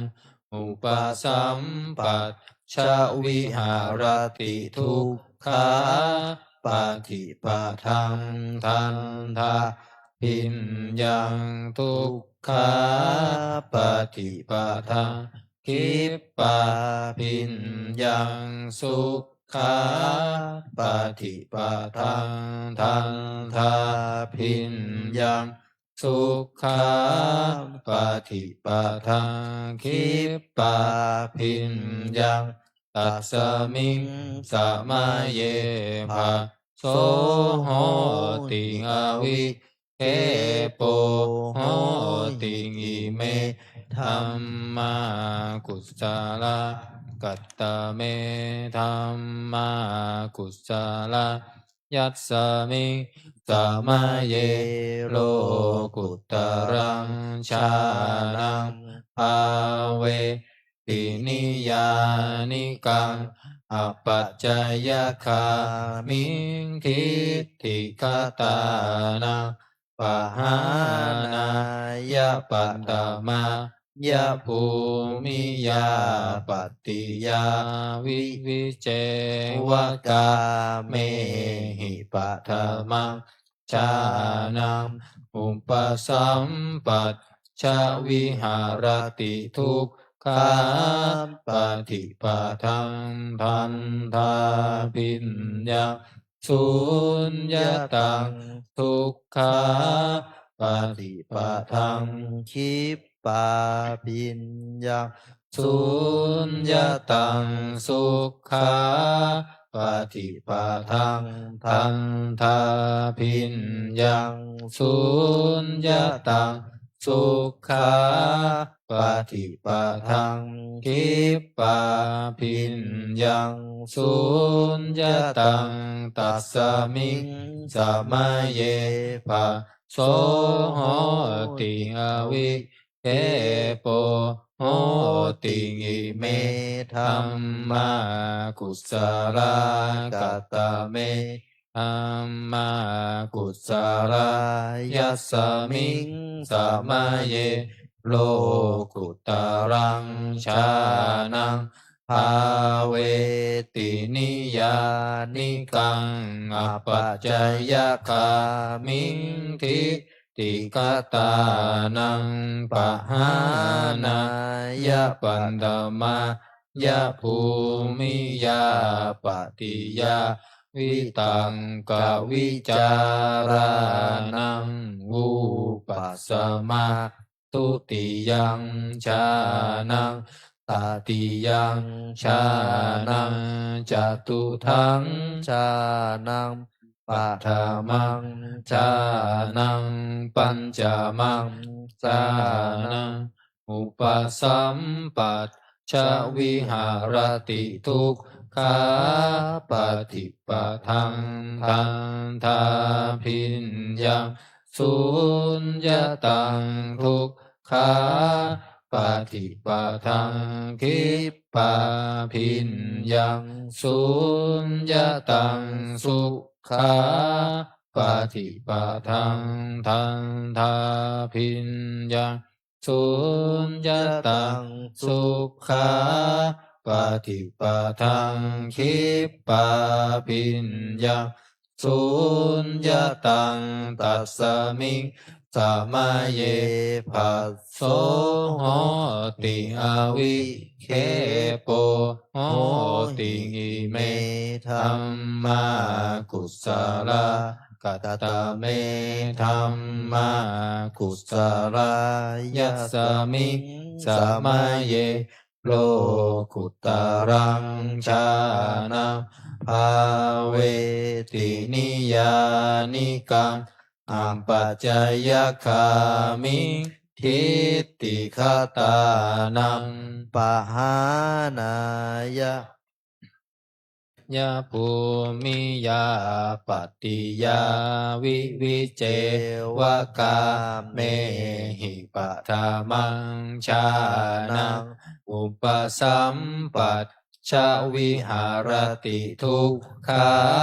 upasampajja viharati dukkhāpaṭipadaṃ dandhābhiññaṃ dukkhāpaṭipadaṃ khippābhiññaṃ sukhāpaṭipadaṃ dandhābhiññaṃ sukhāpaṭipadaṃ khippābhiññaṃ tasmiṃ samaye phasso hoti avi khepo hoti. Ime dhammā kusalā. Katame dhammā kusalā? Yasmiṃ samaye lokuttaraṃ jhānaṃ bhāve ti niyyānikaṃ apacayagāmiṃ diṭṭhigatānaṃ pahānāya paṭhamāya bhūmiyā pattiyā vivicceva kāmehi paṭhamaṃ jhānaṃ upasampajja viharati dukkhāpaṭipadaṃ dandhābhiññaṃ suññataṃ sukhāpaṭipadaṃ khippābhiññaṃ suññataṃ sukhāpaṭipadaṃ dandhābhiññaṃ suññataṃ sukhāpaṭipadaṃ khippābhiññaṃ suññataṃ tasmiṃ samaye phasso hoti avi khepo hoti. Ime dhammā kusalā. Katame dhammā kusalā? Yasmiṃ samaye lokuttaraṃ jhānaṃ bhāveti niyyānikaṃ apacayagāmiṃ diṭ ṭhigatānaṃ pahānāya paṭhamāya bhūmiyā pattiyā vitakkavicārānaṃ vūpasamā dutiyaṃ jhānaṃ tatiyaṃ jhānaṃ, catutthaṃ jhānaṃ, paṭhamaṃ jhānaṃ, pañcamaṃ jhānaṃ, upasampajja viharati dukkhāpaṭipadaṃ dandhābhiññaṃ suññataṃ dukkhāpaṭipadaṃ khippābhiññaṃ suññataṃ sukhāpaṭipadaṃ dandhābhiññaṃ suññataṃ sukhāpaṭipadaṃ khippābhiññaṃ suññataṃ tasmiṃ samaye phasso hoti avikkhepo hoti. Ime dhammā kusalā. Katame dhammā kusalā? Yasmiṃ samaye lokuttaraṃ jhānaṃ bhāveti niyyānikaṃ apacayagāmiṃ diṭṭhigatānaṃ pahānāya bhūmiyā pattiyā vivicceva kāmehi paṭhamaṃ jhānaṃ upasampajja viharati dukkhāpaṭipadaṃ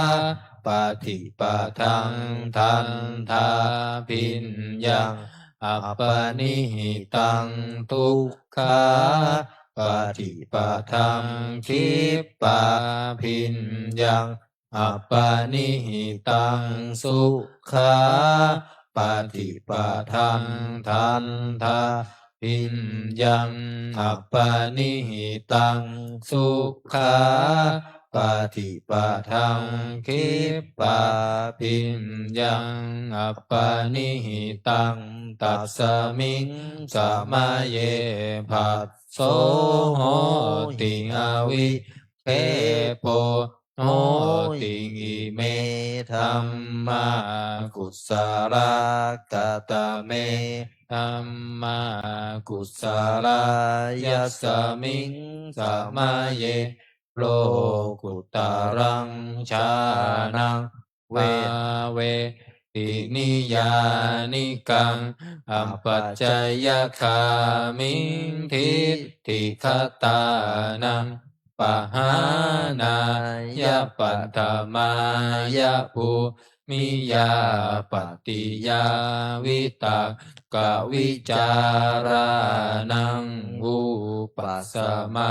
dandhābhiññaṃ apanihitaṃ dukkhāpaṭipadaṃ khippābhiññaṃ apanihitaṃ sukhāpaṭipadaṃ dandhābhiññaṃ apanihitaṃ sukhāpaṭipadaṃ khippābhiññaṃ apanihitaṃ tasmiṃ samaye phasso hoti avikkhepo hoti. Ime dhammā kusalā. Katame dhammā kusalā? Yasmiṃ samaye lokuttaraṃ jhānaṃ bhāveti niyyānikaṃ apacayagāmiṃ diṭṭhigatānaṃ pahānāya paṭhamāya bhūmiyā pattiyā vitakkavicārānaṃ vūpasamā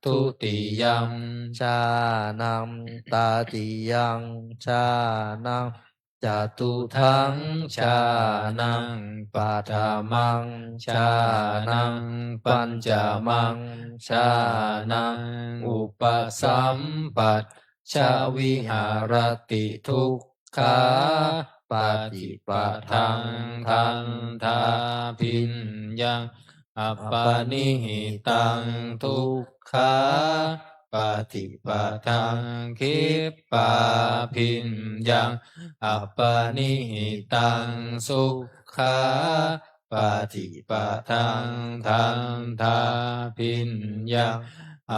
dutiyaṃ jhānaṃ tatiyaṃ jhānaṃ catutthaṃ jhānaṃ paṭhamaṃ jhānaṃ pañcamaṃ jhānaṃ upasampajja viharati dukkhāpaṭipadaṃ dandhābhiññaṃ apanihitaṃ dukkhāpaṭipadaṃ khippābhiññaṃ apanihitaṃ sukhāpaṭipadaṃ dandhābhiññaṃ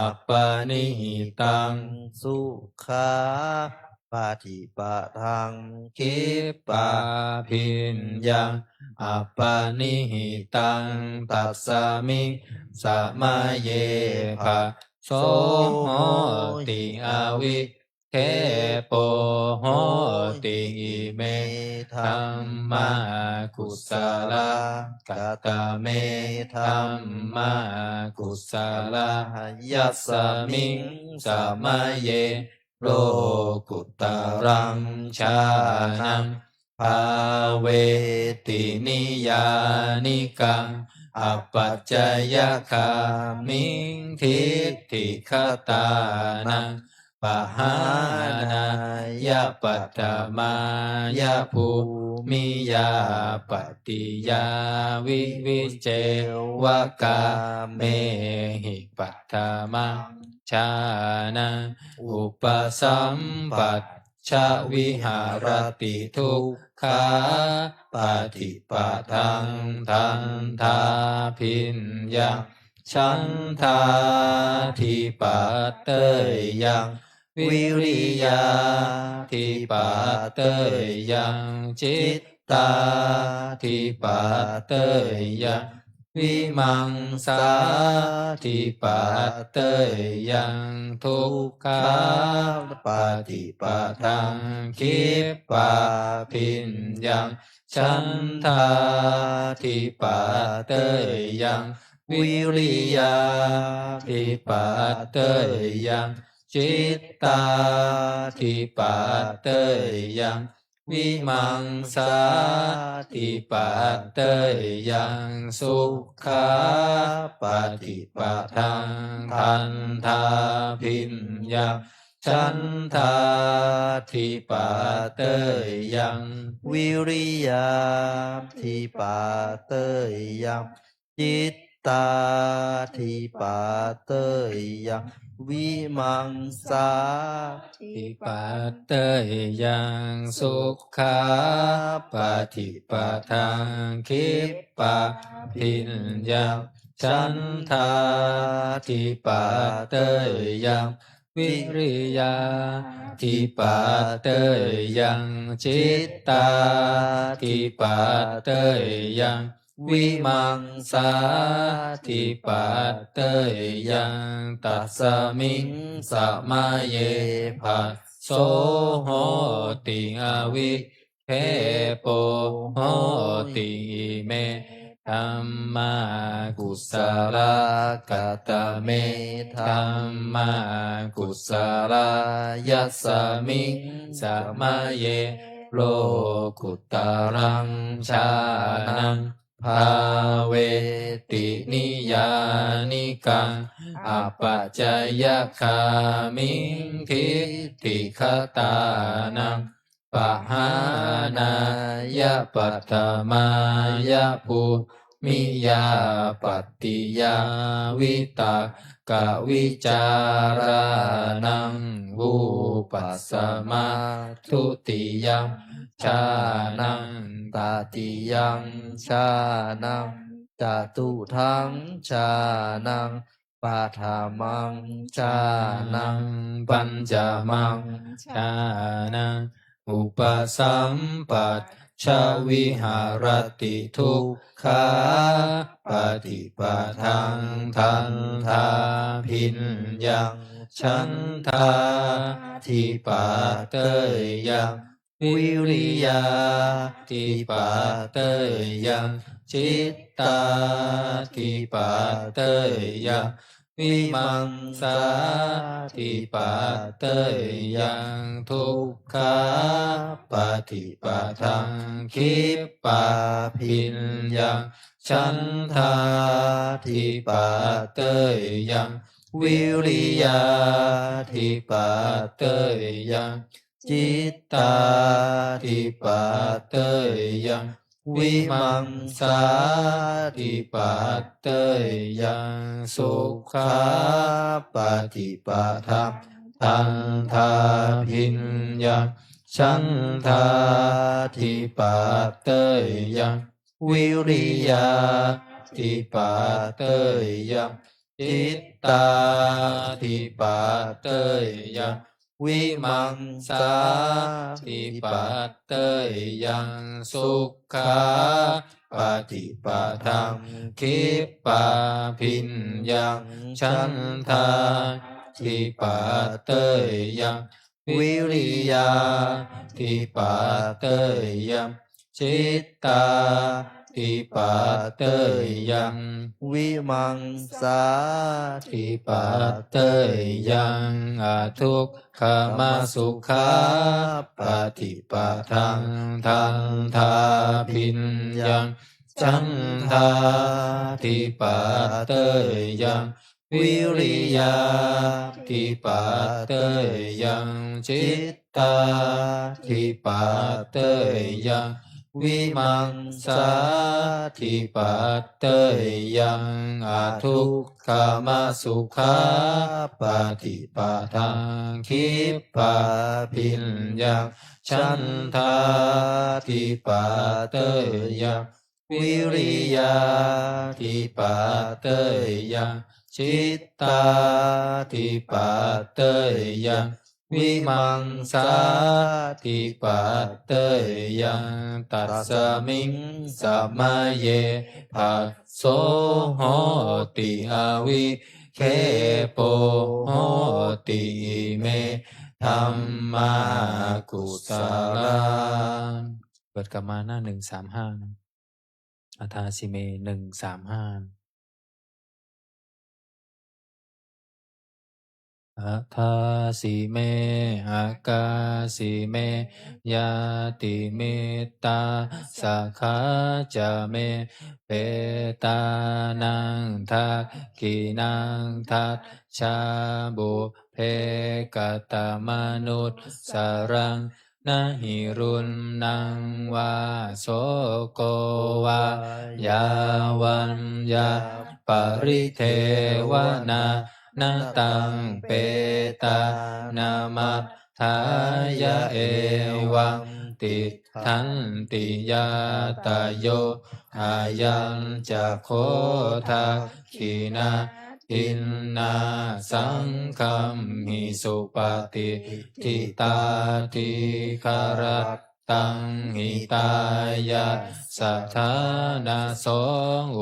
apanihitaṃ sukhā paṭipadaṃ khippābhiññaṃ apanihitaṃ tasmiṃ samaye phasso hoti avikkhepo hoti. Ime dhammā kusalā. Katame dhammā kusalā? Yasmiṃ samaye lokuttaraṃ jhānaṃ bhāveti niyyānikaṃ apacayagāmiṃ diṭṭhigatānaṃ pahānāya paṭhamāya bhūmiyā pattiyā viviccevakāmehi paṭhamaṃ jhānaṃ upasampajja viharati dukkhāpaṭipadaṃ dandhābhiññaṃ chandādhipateyyaṃ vīriyādhipateyyaṃ cittādhipateyyaṃ vīmaṃsādhipateyyaṃ dukkhāpaṭipadaṃ khippābhiññaṃ chandādhipateyyaṃ vīriyādhipateyyaṃ cittādhipateyyaṃ vīmaṃsādhipateyyaṃ sukhāpaṭipadaṃ dandhābhiññaṃ chandādhipateyyaṃ vīriyādhipateyyaṃ cittādhipateyyaṃ vīmaṃsādhipateyyaṃ sukhāpaṭipadaṃ khippābhiññaṃ chandādhipateyyaṃ vīriyādhipateyyaṃ cittādhipateyyaṃ vīmaṃsādhipateyyaṃ tasmiṃ samaye phasso hoti avikkhepo hoti ime dhammā kusalā katame dhammā kusalā yasmiṃ samaye lokuttaraṃ jhānaṃ bhāveti niyyānikaṃ apacayagāmiṃ diṭṭhigatānaṃ pahānāya paṭhamāya bhūmiyā pattiyā vitakkavicārānaṃ vūpasamā dutiyaṃ jhānaṃ tatiyaṃ jhānaṃ catutthaṃ jhānaṃ paṭhamaṃ jhānaṃ pañcamaṃ jhānaṃ upasampajja viharati dukkhāpaṭipadaṃ dandhābhiññaṃ chandādhipateyyaṃ vīriyādhipateyyaṃ cittādhipateyyaṃ vīmaṃsādhipateyyaṃ dukkhāpaṭipadaṃ khippābhiññaṃ chandādhipateyyaṃ vīriyādhipateyyaṃ cittādhipateyyaṃ vīmaṃsādhipateyyaṃ sukhāpaṭipadaṃ dandhābhiññaṃ chandādhipateyyaṃ vīriyādhipateyyaṃ cittādhipateyyaṃ vīmaṃsādhipateyyaṃ sukhāpaṭipadaṃ khippābhiññaṃ chandādhipateyyaṃ vīriyādhipateyyaṃ cittādhipateyyaṃ vīmaṃsādhipateyyaṃ adukkhamasukhāpaṭipadaṃ dandhābhiññaṃ chandādhipateyyaṃ vīriyādhipateyyaṃ cittā Sukhāṭṭhāṭṭhipateyyaṃ vīmaṃsāṭṭhipateyyaṃ adukkhamasukhāpaṭipadaṃ khippābhiññaṃ chandādhipateyyaṃ viriyaddhipateyyaṃ cittādhipateyyaṃ vīmaṃsādhipateyyaṃ. Tasmiṃ samaye phasso hoti avikkhepo hoti, ime dhammā akusalā. เปิดกลับมาหน้า หนึ่งสามห้า นะ Adāsi me หนึ่งสามห้า Adāsi me akāsi me ñātimittā sakhā ca me petānaṃ dakkhiṇaṃ dajjā pubbe katamanussaraṃ na hi ruṇṇaṃ vā soko vā yā vaññā paridevanā na taṃ petānamatthāya evaṃ tiṭṭhanti ñātayo. Ayañca kho dakkhiṇā dinnā saṅghamhi supatiṭṭhitā dīgharattaṃ hitāyassa ṭhānaso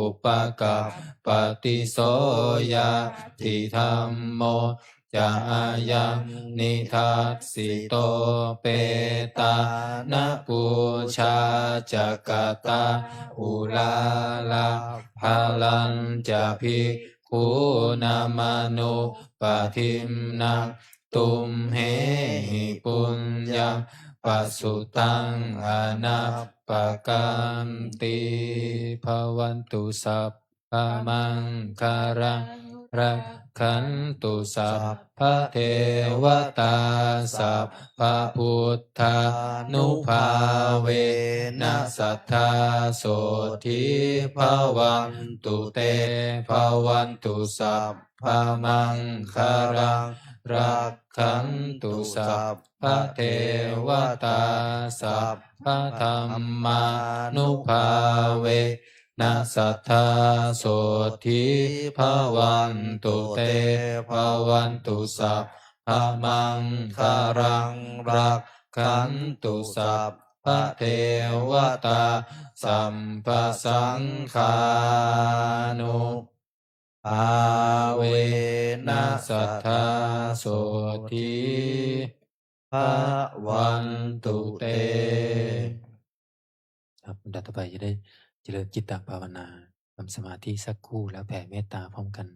upakappati. So ñātidhammo ca ayaṃ nidassito petāna pūjā ca katā uḷārā balañca bhikkhūnamanuppadinnaṃ tumhehi puññaṃ pasutaṃ anappakanti. Bhavatu sabbamaṅgalaṃ rakkhantu sabbadevatā sabbabuddhānubhāvena sadā sotthī bhavantu te. Bhavatu sabbamaṅgalaṃ rakkhantu sabbadevatā sabbadhammānubhāvena sadā sotthī bhavantu te. Bhavatu sabbamaṅgalaṃ rakkhantu sabbadevatā sabbasaṅghānubhāvena sadā sotthī bhavantu te. ครับ ลำดับต่อไปจะได้เจริญจิตตภาวนา ทำสมาธิสักครู่แล้วแผ่เมตตาพร้อมกัน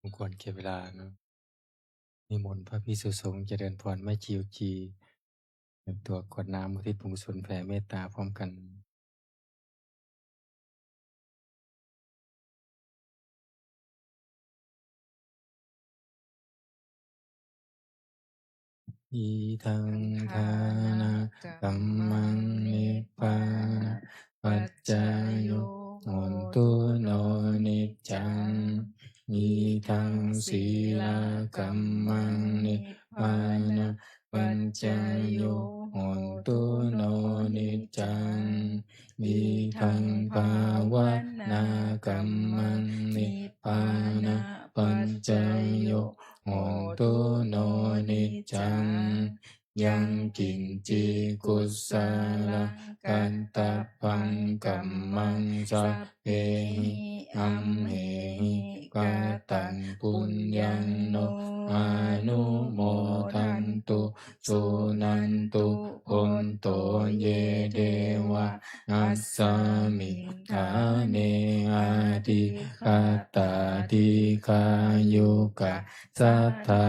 สมควรแก่เวลาเนาะ นิมนต์พระภิกษุสงฆ์เจริญพรแม่ชีอุจี เตรียมตัวกรวดน้ำอุทิศบุญกุศลแผ่เมตตาพร้อมกัน Idaṃ dānakammaṃ nibbānapaccayo hotu no niccaṃ. Idaṃ sīlakammaṃ nibbānapaccayo hotu no niccaṃ. Idaṃ bhāvanākammaṃ nibbānapaccayo hotu no niccaṃ. Yaṅkiñci kusalaṃ kattabbaṃ kammaṃ sabbehi amhehi kataṃ puññaṃ no anumodantu suṇantu bhonto ye devā asmiṃ ṭhāne adhigatā dīghāyukā sadā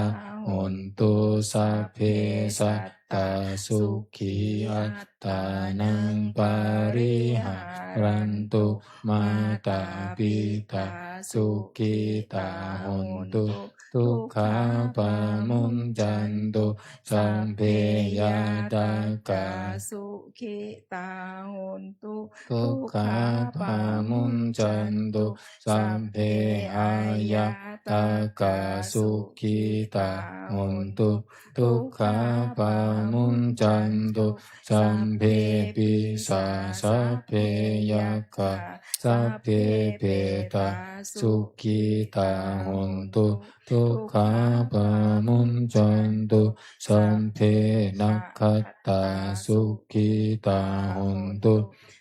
hontu. Sabbe sattā sukhī attānaṃ pariharantu. Mātā pitā sukhitā hontu dukkhā pamuñcantu. Sabbe ñātakā sukhitā hontu dukkhā pamuñcantu. Sabbe aññātakā sukhitā hontu dukkhā pamuñcantu. Sabbe pisā sabbe yakkhā sabbe petā sukhitā hontu dukkhā pamuñcantu. Sabbe nakkhattā sukhitā hontu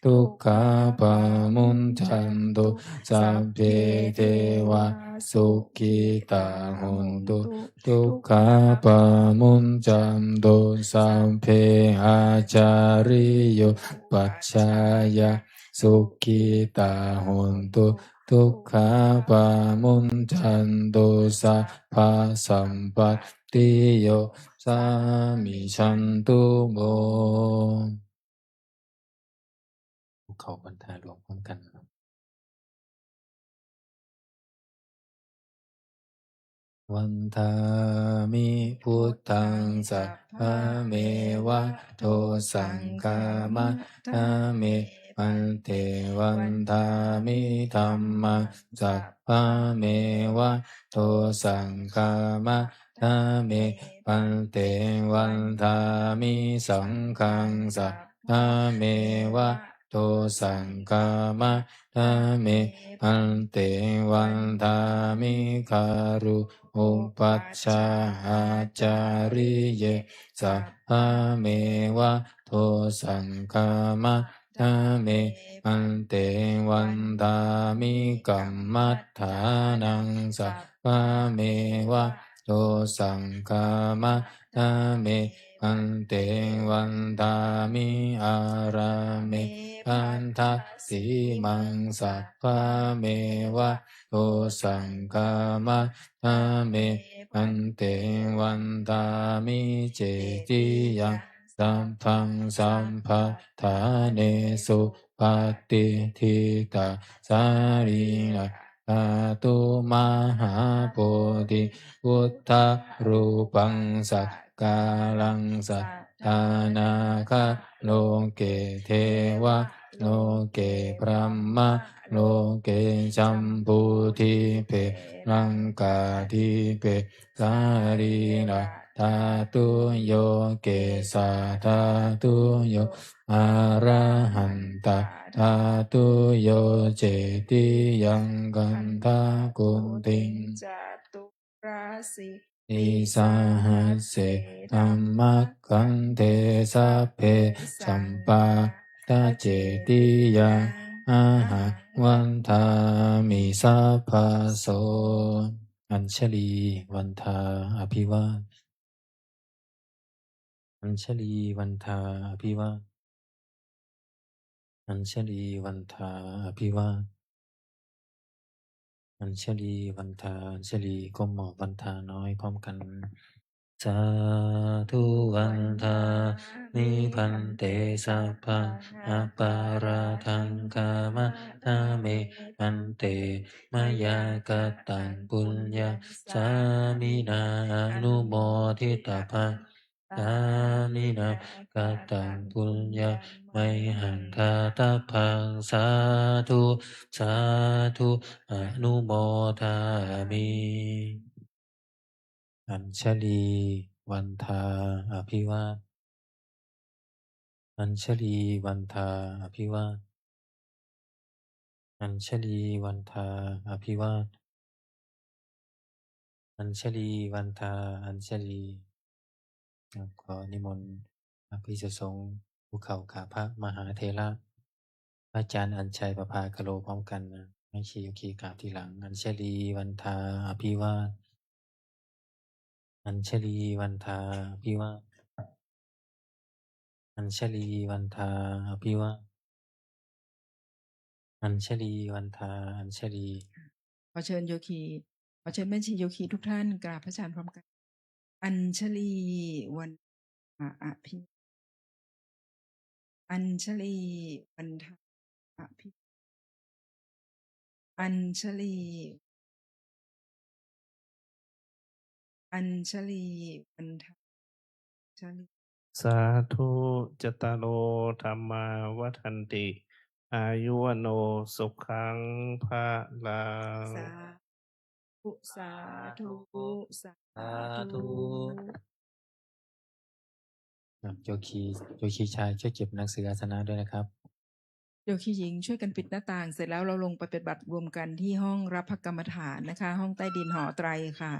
dukkhā pamuñcantu. Sabbe devā sukhitā hontu dukkhā pamuñcantu. Sabbe ācariyupajjhāyā sukhitā hontu dukkhā pamuñcantu. Sabbasampattino samijjhantu vo. คุกเข่าพันธาหลวงพร้อมกันครับ Vandāmi buddhaṃ sabbameva dosaṃ khamatha me bhante. Vandāmi dhammaṃ sabbameva dosaṃ khamatha me bhante. Vandāmi saṅghaṃ sabbameva dosaṃ khamatha me bhante. Vandāmi guru upajjhāyācariye sabbameva dosaṃ khamatha me bhante. Vandāmi kammaṭṭhānaṃ sabbameva dosaṃ khamatha me bhante. Vandāmi ārāme bandhasīmaṃ sabbameva dosaṃ khamatha me bhante. Vandāmi cetiyaṃ sabbaṃ sabbaṭṭhānesu patiṭṭhitā sarīradhātu mahābodhi buddharūpaṃ sakāraṃ sadā nāgarāje devā loke brahmaloke jambudīpe laṅkādīpe sarīradhātuyo kesādhātuyo arahantātuyo cetiyaṃ gandhakuṭiṃ caturāsītisahasse dhammakkhandhe sabbe sampadaccetiyaṃ ahaṃ vandāmi sabbaso. Añjalī vandā abhivā Añjalī vandā abhivā Añjalī vandā abhivā Añjalī vandā, añjalī ก้มหมอบวันทาน้อยพร้อมกัน Sādhu vandāmi bhante, sabbaṃ aparādhaṃ khamatha me bhante, mayā kataṃ puññaṃ sāminā anumoditabbaṃ, sāminā kataṃ puññaṃ mayhaṃ dātabbaṃ. Sādhu, sādhu, anumodāmi. Añjalī vandā abhivā, añjalī vandā abhivā, añjalī vandā abhivā, añjalī vandā añjalī. ครับ ขอนิมนต์พระภิกษุสงฆ์คุกเข่ากับพระมหาเถระ พระอาจารย์อัญชัยประภาคโลพร้อมกันนะ แม่ชีโยคีกราบทีหลัง Añjalī vandā abhivā, añjalī vandā abhivā, añjalī vandā abhivā, añjalī vandā añjalī. ขอเชิญโยคี ขอเชิญแม่ชีโยคีทุกท่านกราบพระอาจารย์พร้อมกัน Añjalī vandā abhi, añjalī vandā abhi, añjalī, añjalī vandā añjalī. Sādhu. Cattāro dhammā vaḍḍhanti, āyu vaṇṇo sukhaṃ balaṃ. Sādhu, sādhu, sādhu. ครับ โยคี โยคีชายช่วยเก็บหนังสืออาสนะด้วยนะครับ โยคีหญิงช่วยกันปิดหน้าต่าง เสร็จแล้วเราลงไปปฏิบัติรวมกันที่ห้องรับพระกรรมฐานนะคะ ห้องใต้ดินหอไตรค่ะ